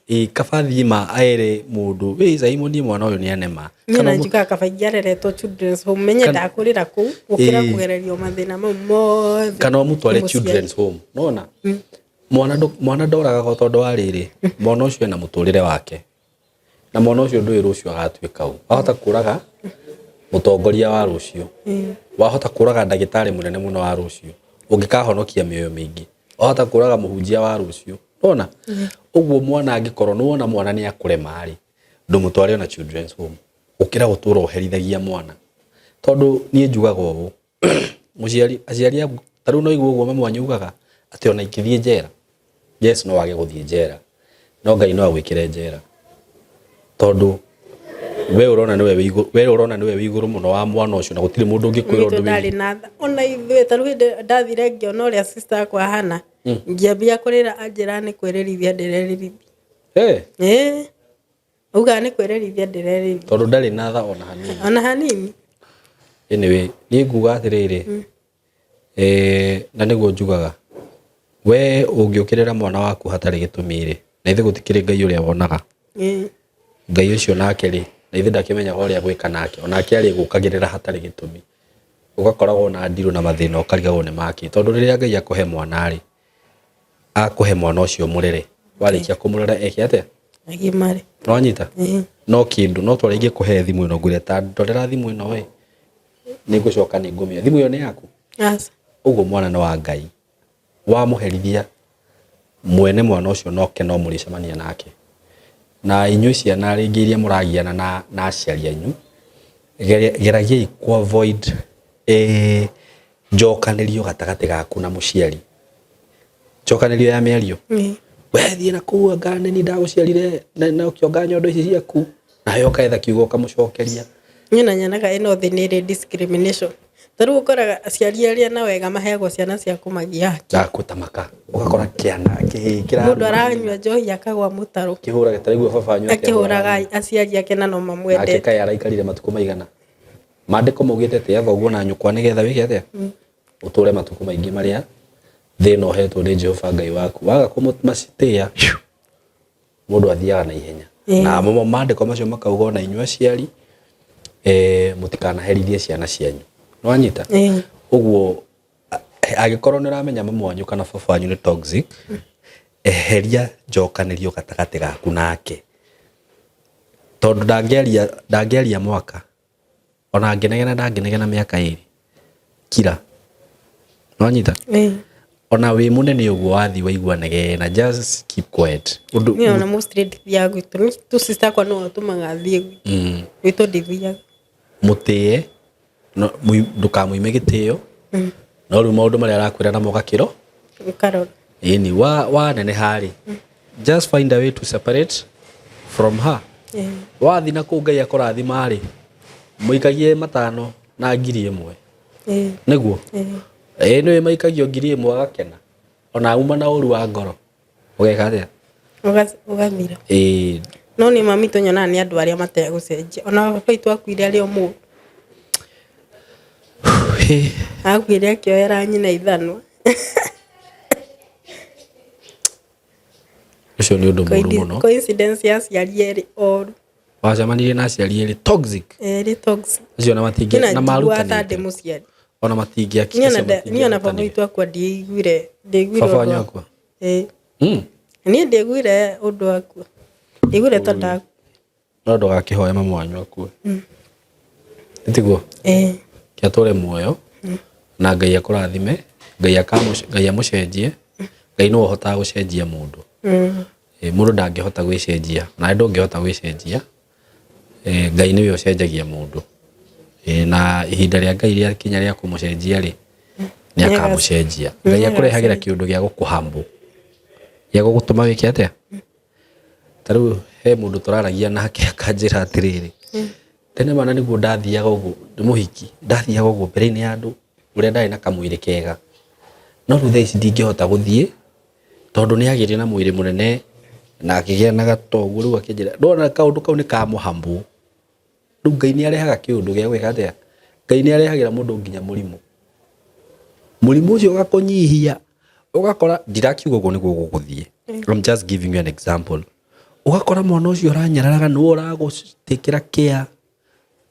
ĩĩ kaba thiĩ ma ere mũndũ, wĩ Simon niĩ mwana ũyũ nĩ anema. Niĩ ona njugaga kaba ingĩareretwo children's home menye ndakũrĩra kũu gũkĩra kũgererio mathĩna mau mothe. Kana ũmũtware children's home. Nĩwona? Mwana ndoragagwo tondũ wa rĩrĩ, mwana ũcio ena mũtũrĩre wake. Na mwana ũcio ndũĩ rũciũ agatuĩka ũ. Wahota kũraga mũtongoria wa rũciũ. Wahota kũraga ndagĩtarĩ mũnene mũno wa rũciũ. Ũngĩkahonokia mĩoyo mĩingĩ. Wahota kũraga mũhunjia wa rũciũ. Nĩwona? Ũguo mwana angĩkorwo nĩwona mwana nĩ akũrema rĩ, ndũmũtware ona children's home. Gũkĩra gũtũra ũherithagia mwana. Tondũ niĩ njugaga ũũ, mũciari, aciari aku, ta rĩu no igua ũguo mami wanyu augaga, atĩ ona ingĩthiĩ njera, yes no wage gũthiĩ njera, no Ngai no agwĩkĩre njera. Tondũ we ũrona nĩwe wĩ igũrũ, we ũrona nĩwe wĩ igũrũ mũno wa mwana ũcio na gũtirĩ mũndũ ũngĩkwĩra ũndũ wĩgiĩ. Na tha. Ona ithuĩ ta rĩu hĩndĩ ndathire ngĩona ũrĩa sister akwa ahana, ngĩambia kũrĩra anjĩra nĩ kwĩrĩrithia ndĩrerĩrithia. Ĩĩ. Augaga nĩ kwĩrerithia ndĩrerithia. Tondũ ndarĩ na tha ona hanini. Ona hanini. Anyway, niĩ nguga atĩrĩrĩ, na nĩguo njugaga, we ũngĩũkĩrĩra mwana waku hatarĩ gĩtũmi rĩ, na ithe gũtikĩrĩ Ngai ũrĩa wonaga. Ngai ũcio nake rĩ, na ithe ndakĩmenyaga ũrĩa gwĩka nake, onake arĩgũkagĩrĩra hatarĩ gĩtũmi. Ũgakoragwo na ndirũ na mathĩna ũkarigagwo nĩ makĩ. Tondũ rĩrĩa Ngai akũhe mwana rĩ, akũhe mwana ũcio mũrere. Warĩkia kũmũrera eke atĩa? Agimare. Nĩwanyita? No kĩndũ, no ta ũrĩa ingĩkũhe thimũ ĩno ngwĩre ta ndorera thimũ ĩno ĩ, nĩngũcoka nĩngũmĩoya. Thimũ ĩyo nĩ yaku? Aca. Ũguo mwana nĩ wa Ngai. Wamũherithia, mwene mwana ũcio noke no mũrĩcemania nake. Na inyuĩ ciana rĩngĩ iria mũragiana na aciari anyu, geragiai kũ avoid njokanĩrio gatagatĩ gaku na mũciari. Njokanĩrio ya mĩario. We thiĩ na kũu anga nĩ niĩ ndagũciarire na ũkĩonga nyondo ici ciaku. Nawe ũkaetha kiugo ũkamũcokeria. Niĩ na nyonaga ĩno thĩ nĩ ĩrĩ discrimination. Ta rĩu ũkoraga aciari arĩa na wega maheagwo ciana cia kũmagia haki. Gakutamaka ũgakora kĩana kĩhĩĩ Mũndũ kĩraruma aranyua njohi akagwa mũtaro. Kĩhũraga tarĩu baba wanyu. Akĩhũraga aciari ake na no Nake mamwendete. Kaĩ araikarire matukũ maigana? Maandĩko maugĩte tĩa thoguo na nyũkwa nĩgetha wĩke atĩa? Ũtũre matukũ maingĩ marĩa thĩ ĩno ũhetwo nĩ Jehova Ngai waku. Waga kũmacitĩa, mũndũ athiaga na ihenya. Na mo maandĩko macio makauga ona inyuĩ aciari mũtikanaherithie ciana cianyu. Nĩwanyita? Ũguo angĩkorwo nĩ ũramenya mamu wanyu kana baba wanyu nĩ toxic, eheria njokanĩrio gatagatĩ gaku nake. Tondũ ndangĩaria, ndangĩaria mwaka ona angĩnegena, ndangĩnegena mĩaka 2. Kira. Nĩwanyita? Ona wĩ mũnene ũguo wathiĩ waigua negena, just keep quiet. Ũndũ Niĩ ona mostly ndithiaga gwitũ. Tu sister akwa nĩwe ũtũmaga thiĩ gwitũ. Gwitũ ndithiaga. Mũtĩe, no, ndũkamũime gĩtĩo. No rĩu maũndũ marĩa arakwĩra namo gakĩro. Ũkarora. Ĩni, waneneha rĩ, just find a way to separate from her. Wathiĩ na kũu Ngai akũrathima rĩ, mũikagie 5 na 1000. Nĩguo? Ĩĩ nĩũĩ maikagio 1000 agakena. Ona auma na ũru wa ngoro. Ũgeka atĩa? Ũgathira. Ĩĩ. No nĩ mami tũnyonaga nĩ andũ arĩa mategũcenjia. Ona baba witũ akuire arĩ o mũũru. Akuire akĩoera nyina ithanwa. Ũcio nĩ ũndũ mũũru mũno. Coincidence ya aciari erĩ oru. Wacemanirie na aciari erĩ toxic. Erĩ toxic. Acio ona matingĩ na na marutanĩte. Ndĩ mũciari. Ona matingĩaki. Niĩ ona baba witũ akua ndiaiguire, ndiaiguire. Baba wanyu akua? Ĩĩ. Niĩ ndiaiguire ũndũ akua. Ndiaiguire ta ndakua. No ndũgakĩhoe mamu wanyu akue. Nĩ tiguo? Ĩĩ. Ke atũre muoyo na Ngai akũrathime, Ngai Ngai amũcenjie. Ngai nĩwe ũhotaga gũcenjia mũndũ. Mũndũ ndangĩhota gwĩcenjia, nawe ndũngĩhota gwĩcenjia. Ngai nĩwe ũcenjagia mũndũ. Na ihinda rĩa Ngai rĩakinya rĩa kũmũcenjia rĩ, nĩ akamũcenjia. Ngai akũrehagĩra kĩũndũ gĩa gũkũhumble, gĩa gũgũtũma wĩke atĩa? Ta rĩu he mũndũ tũraragia nake akanjĩra atĩrĩrĩ, tene mana nĩguo ndathiaga ũguo ndĩ mũhiki, ndathiaga ũguo mbere-inĩ ya andũ ũrĩa ndarĩ na kamwĩrĩ kega. No rĩu thaa ici ndingĩhota gũthiĩ tondũ nĩ agĩire na mwĩrĩ mũnene na akĩgĩa na gatoguo. Rĩu akĩnjĩra ndona kaũndũ kau nĩ kamũhumble. Rĩu Ngai nĩ arehaga kĩũndũ gĩa gwĩka atĩa? Ngai nĩ arehagĩra mũndũ nginya mũrimũ. Mũrimũ ũcio ũgakũnyihia, ũgakora, ndirakiuga ũguo nĩguo gũgũthiĩ, I'm just giving you an example. Ũgakora mwana ũcio ũranyararaga nĩwe ũragũtĩkĩra kĩa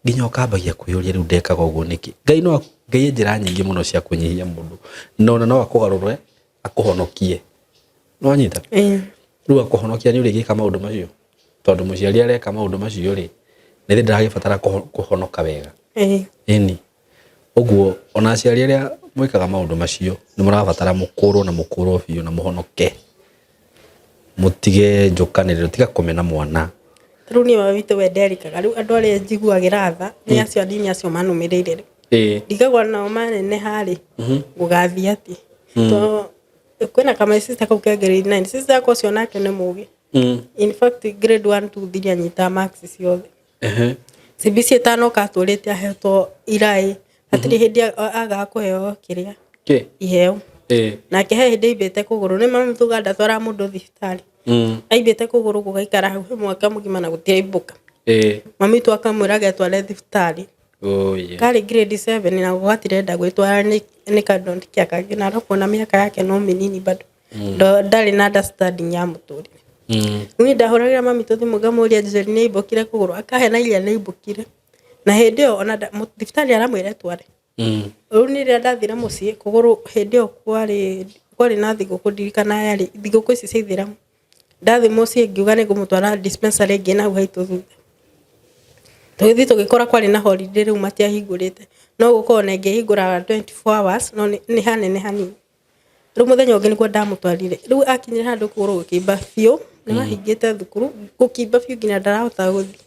nginya ũkambagia kwĩyũria rĩu ndekaga ũguo nĩkĩ. Ngai no Ngai e njĩra nyingĩ mũno cia kũnyihia mũndũ, na ona no akũgarũre akũhonokie. Nĩwanyita? Rĩu akũhonokia nĩ ũrĩgĩka maũndũ macio, tondũ mũciari areka maũndũ macio rĩ, nĩ ndĩragĩbatara kũhonoka wega. Ĩni. Ũguo ona aciari arĩa mwĩkaga maũndũ macio nĩ mũrabatara mũkũrwo na mũkũrwo biũ na mũhonoke. Mũtige njũkanĩrĩro, tiga kũmena mwana. Rĩu niĩ mami witũ we nderikaga. Rĩu andũ arĩa njiguagĩra tha nĩ acio anini acio manũmĩrĩire rĩu. Ndigagwo nao maneneha rĩ, gũgathiĩ atĩa? Tondũ kwĩna ka my sister kau ke grade 9. Sister yakwa ũcio nake nĩ mũgĩ. In fact grade 1 2 3 anyitaga marks ciothe. CBC ĩtanoka atũrĩte ahetwo iraĩ. Hatirĩ hĩndĩ agaga kũheo kĩrĩa. Kĩ? Iheo. Nake he hĩndĩ aimbĩte kũgũrũ. Nĩ mami tuga ndatwaraga mũndũ thibitarĩ. Aimbĩte kũgũrũ gũgaikara hau mwaka mũgima na gũtiraimbũka. Mami witũ akamwĩra agetware thibitarĩ. Oh, yeah. Karĩ grade 7 na gatirenda gwĩtwara nĩ kadonti kĩa kangĩ na arabu ona mĩaka yake no mĩnini bado. Ndarĩ na understanding ya mũtũrĩre. Niĩ ndahũragĩra mami tũ thimũ ngamũria Njeri nĩ aimbũkire kũgũrũ, akahe na iria nĩ aimbũkire. Na hĩndĩ ĩyo ona thibitarĩ aramwĩra etware. Rĩu nĩ rĩrĩa ndathire mũciĩ kũgũrũ hĩndĩ ĩyo kwarĩ na thigũkũ ndirikana yarĩ thigũkũ ici cia ithĩramu. Ndathiĩ mũciĩ ngiuga nĩ ngũmũtwara dispensary ĩngĩ na hau haitũ thutha. Tũgĩthiĩ tũgĩkora kwarĩ na holiday rĩu matiahingũrĩte. No gũkorwo ona ĩngĩhingũraga 24 hours no nĩ hanene hanini. Rĩu mũthenya ũngĩ nĩguo ndamũtwarire. Rĩu akinyire handũ kũgũrũ gũkĩimba biũ, nĩ mahingĩte thukuru, gũkĩimba biũ nginya ndarahota gũthiĩ.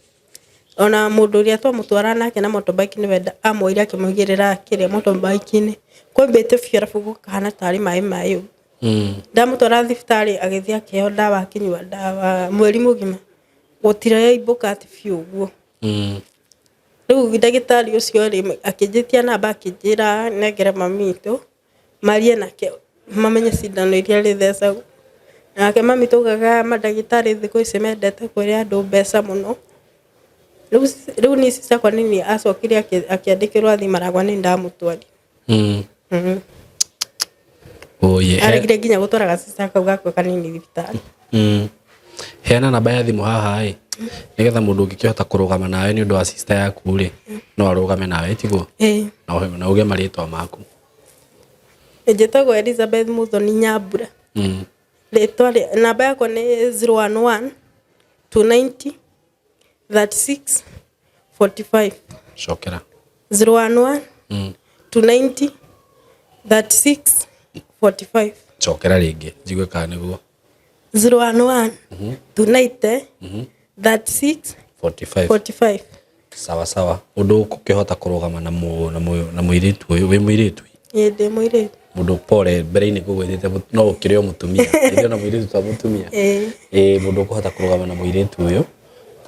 Ona mũndũ ũrĩa twamũtwara nake na motorbike nĩwe amuoire akĩmũigĩrĩra kĩrĩa motorbike-inĩ. Kwaimbĩte biũ arabu gũkahana tarĩ maĩ maĩ ũguo. Ndamũtwara thibitarĩ agĩthiĩ akĩheo ndawa akĩnyua ndawa mweri mũgima. Gũtiraimbũka atĩ biũ ũguo. Rĩu ndagĩtarĩ ũcio rĩ, akĩnjĩtia namba, akĩnjĩra nengere mami witũ marie nake, mamenye cindano iria arĩthecagwo. Nake mami taugaga mandagĩtarĩ thikũ ici mendete kũrĩa andũ mbeca mũno. Rĩu niĩ ciakwa nĩ niĩ acokire akĩandĩkĩrwo athiĩ Maragwa, nĩ ndamũtwarire. Oye. Aregire nginya gũtwara gacica kau gakwa kanini thibitarĩ. Heana namba ya thimũ haha ĩ, nĩgetha mũndũ ũngĩkĩhota kũrũgama nawe nĩ ũndũ wa sister yaku rĩ, no arũgame nawe, tiguo? Ĩĩ. Na uge marĩtwa maku. Njĩtagwo Elizabeth Muthoni Nyambura. Rĩtwa rĩa namba yakwa nĩ 011 290 36 45. Cokera. 011 290 36 45. Cokera rĩngĩ njigue kana nĩguo. 011 290 36 45. 45. Sawa sawa. Ũndũ ũkũkĩhota kũrũgama na mũ, na mũ, na mũirĩtu ũyũ, wĩ mũirĩtu? Ĩĩ, ndĩ mũirĩtu. Mũndũ pore mbere-inĩ ngũgwĩtĩte no ũkĩrĩ o mũtumia. Ĩndĩ ona mũirĩtu ta mũtumia. Ĩĩ. Ĩĩ, mũndũ ũkũhota kũrũgama na mũirĩtu ũyũ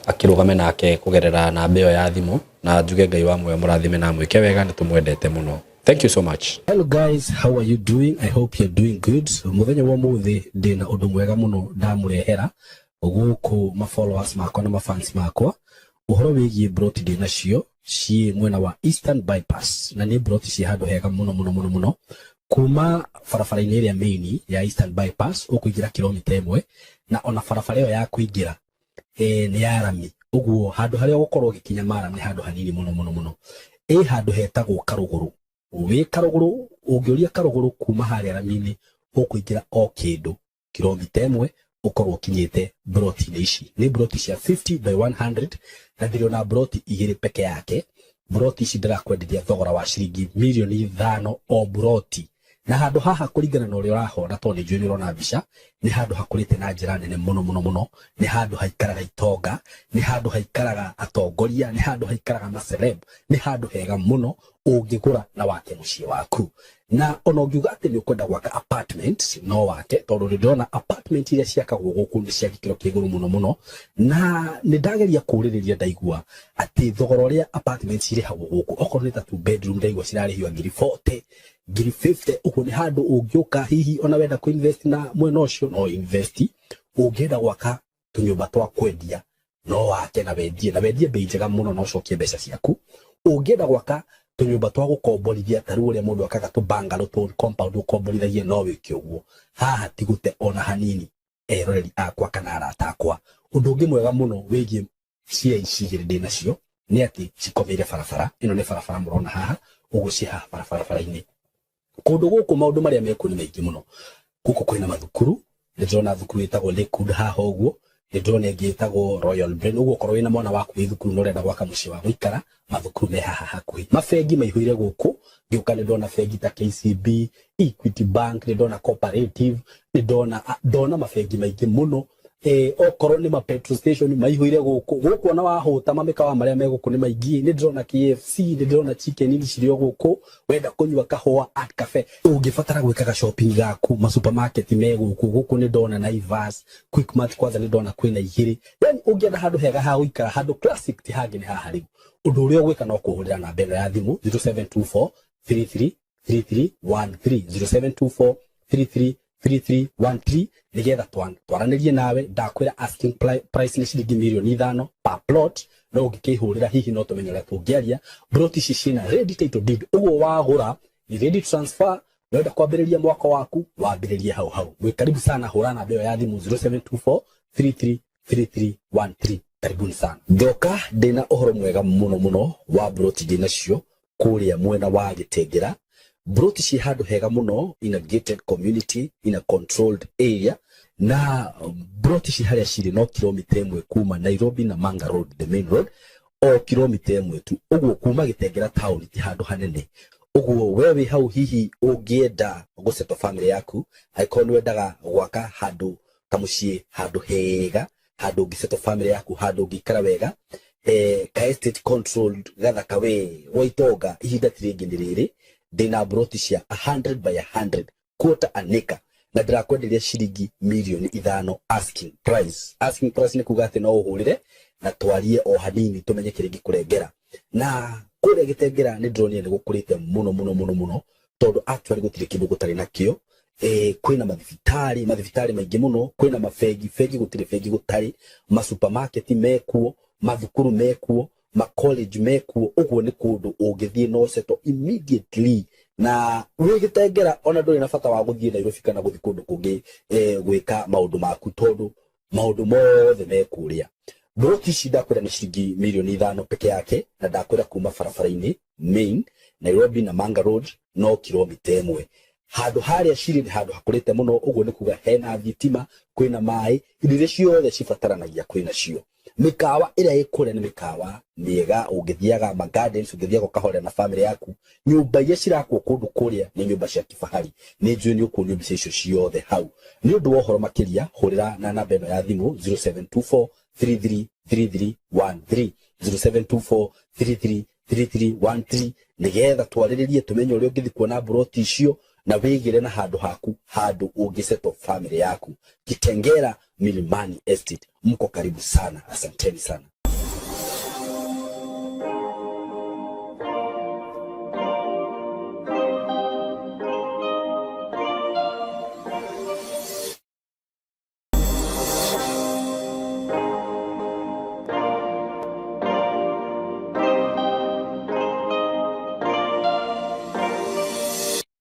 akĩrũgame nake kũgerera namba ĩyo ya thimũ, na njuge Ngai wa muoyo mũrathime na amwĩke wega, nĩ tũmwendete mũno. Thank you so much. Hello guys, how are you doing? I hope you're doing good. Mũthenya wa ũmũthĩ ndĩna ũndũ mwega mũno ndamũrehera gũkũ ma followers makwa na ma fans makwa, ũhoro wĩgiĩ broti ndĩ nacio ciĩ mwena wa Eastern Bypass, na nĩ broti ciĩ handũ hega mũno mũno mũno mũno, kuma barabara-inĩ ĩrĩa main ya Eastern Bypass ũkũingĩra kilomita 1, na ona barabara ĩyo ya kũingĩra nĩ ya rami, ũguo handũ harĩa ũgũkorwo ũgĩkinya maram nĩ handũ hanini mũno mũno mũno. Ĩ handũ hetagwo Karũgũrũ. Wĩ Karũgũrũ, ũngĩũria Karũgũrũ kuma harĩa rami-inĩ ũkũingĩra o kĩndũ kilomita 1 ũkorwo ũkinyĩte broti-inĩ ici. Nĩ broti cia 50 by 100 na ndĩrĩ ona broti 2 peke yake. Broti ici ndĩrakwenderia thogora wa ciringi mirioni 5 o broti. Na handũ haha kũringana na ũrĩa ũrahona, tondũ nĩ njũĩ nĩ ũrona mbica, nĩ handũ hakũrĩte na njĩra nene mũno mũno mũno. Nĩ handũ haikaraga itonga, nĩ handũ haikaraga atongoria, nĩ handũ haikaraga maceleb, nĩ handũ hega mũno ũngĩgũra na wake mũciĩ waku. Na ona ũngiuga atĩ nĩ ũkwenda gwaka apartment no wake, tondũ nĩ ndĩrona apartment iria ciakagwo gũkũ nĩ cia gĩkĩro kĩa igũrũ mũno mũno. Na nĩ ndageria kũũrĩrĩria ndaigua atĩ thogora ũrĩa apartment cirĩhagwo gũkũ, okorwo nĩ ta 2 bedroom ndaigua cirarĩhio ngiri 40, ngiri 50. Ũguo nĩ handũ ũngĩũka hihi ona wenda kũ invest na mwena ũcio no invest. Ũngĩenda gwaka tũnyũmba twa kwendia no wake na wendie, na wendie bei njega mũno na ũcokie mbeca ciaku. Ũngĩenda gwaka tũnyũmba twa gũkomborithia ta rĩu ũrĩa mũndũ akaga tũ bungalow tũ compound ũkomborithagia no wĩke ũguo. Haha ti gũte ona hanini, eroreri akwa kana arata akwa. Ũndũ ũngĩ mwega mũno wĩgiĩ cia ici igĩrĩ ndĩ nacio nĩ atĩ cikomeire barabara. Ĩno nĩ barabara mũrona haha, ũguo ciĩ haha barabara-inĩ. Kũndũ gũkũ maũndũ marĩa mekuo nĩ maingĩ mũno. Gũkũ kwĩna mathukuru, nĩ ndĩrona thukuru ĩtagwo Lakewood haha ũguo, nĩ ndĩrona ĩngĩ ĩtagwo Royal Brain. Ũguo okorwo wĩna mwana waku wĩ thukuru na ũrenda gwaka mũciĩ wa gũikara, mathukuru me haha hakuhĩ. Mabengi maihũire gũkũ, ngĩũka nĩ ndona bengi ta KCB, Equity Bank, nĩ ndona Cooperative, nĩ ndona mabengi maingĩ mũno. Okorwo nĩ ma petrol station maihũire gũkũ. Gũkũ ona wahũta mamĩkawa marĩa me gũkũ nĩ maingĩ. Nĩ ndĩrona KFC, nĩ ndĩrona Chicken Inn cirĩ o gũkũ. Wenda kũnyua kahũa at cafe, ũngĩbatara gwĩkaga shopping gaku, ma supermarket me gũkũ. Gũkũ nĩ ndona Naivas, Quickmart kwanza nĩ ndona kwĩna 2. Yani ũngĩenda handũ hega ha gũikara, handũ classic ti hangĩ nĩ haha rĩu. Ũndũ ũrĩa ũgwĩka no kũhũrĩra namba ĩno ya thimũ 0724 33 33 13, 0724 33 33 13, nĩgetha twaranĩrie nawe. Ndakwĩra asking price nĩ ciringi mirioni 5 per plot, no ũngĩkĩhũrĩra hihi no tũmenye ũrĩa tũngĩaria. Plot ici ciĩna ready title deed, ũguo wagũra ni ready transfer. Wenda kwambĩrĩria mwaka waku wambĩrĩrie hau hau. Mwĩ karibu sana, hũra namba ĩyo ya thimũ 0724 33 33 13. Karibuni sana. Ndoka ndĩna ũhoro mwega mũno mũno wa broti ndĩ nacio kũrĩa mwena wa Gĩtengera. Broti ciĩ handũ hega mũno, in a gated community, in a controlled area, na broti ciĩ harĩa cirĩ no kilomita 1 kuma Nairobi na Manga Road, the main road, o kilomita 1 tu. Ũguo kuma Gĩtengera town ti handũ hanene. Ũguo we wĩ hau hihi ũngĩenda gũsettle family yaku, angĩkorwo nĩ wendaga gwaka handũ kamũciĩ, handũ hega, handũ ũngĩsettle family yaku, handũ ũngĩikara wega, ka estate controlled gathaka we gwa itonga, ihinda ti rĩngĩ nĩ rĩrĩ. Ndĩna broti cia 100 by 100 quarter an acre, na ndĩrakwenderia ciringi mirioni 5 asking price. Asking price nĩ kuga atĩ no ũhũrĩre na twarie o hanini tũmenye kĩrĩa ingĩkũrengera. Na kũrĩa Gĩtengera nĩ ndĩronire nĩ gũkũrĩte mũno mũno mũno mũno, tondũ actually gũtirĩ kĩndũ gũtarĩ nakĩo. Kwĩna mathibitarĩ, mathibitarĩ maingĩ mũno, kwĩna mabengi, bengi gũtirĩ bengi gũtarĩ, masupermarket mekuo, mathukuru mekuo, macollege mekuo. Ũguo nĩ kũndũ ũngĩthiĩ no settle immediately na wĩ Gĩtengera, ona ndũrĩ na bata wa gũthiĩ Nairobi kana gũthiĩ kũndũ kũngĩ gwĩka maũndũ maku, tondũ maũndũ mothe me kũrĩa. Mburoti ici ndakwĩra nĩ ciringi mirioni 5 peke yake, na ndakwĩra kuma barabara-inĩ main Nairobi na Manga Road no kilomita 1. Handũ harĩa cirĩ nĩ handũ hakũrĩte mũno. Ũguo nĩ kuga hena thitima, kwĩna maĩ, indo iria ciothe cibataranagia kwĩna cio. Mĩkawa ĩrĩa ĩ kũrĩa nĩ mĩkawa mĩega, ũngĩthiaga ma gardens, ũngĩthiaga ũkahorera na family yaku. Nyũmba iria cirakwo kũndũ kũrĩa nĩ nyũmba cia kifahari. Nĩ njũĩ nĩ ũkuonio mbica icio ciothe hau. Nĩ ũndũ wa ũhoro makĩria, hũrĩra na namba ĩno ya thimũ 0724 333313, 0724 333313, nĩgetha twarĩrĩrie, tũmenye ũrĩa ũngĩthiĩ kuona mburoti icio na wĩgĩre na handũ haku, handũ ũngĩsettle family yaku. Kitengera Milimani Estate, mko karibu sana. Asanteni sana.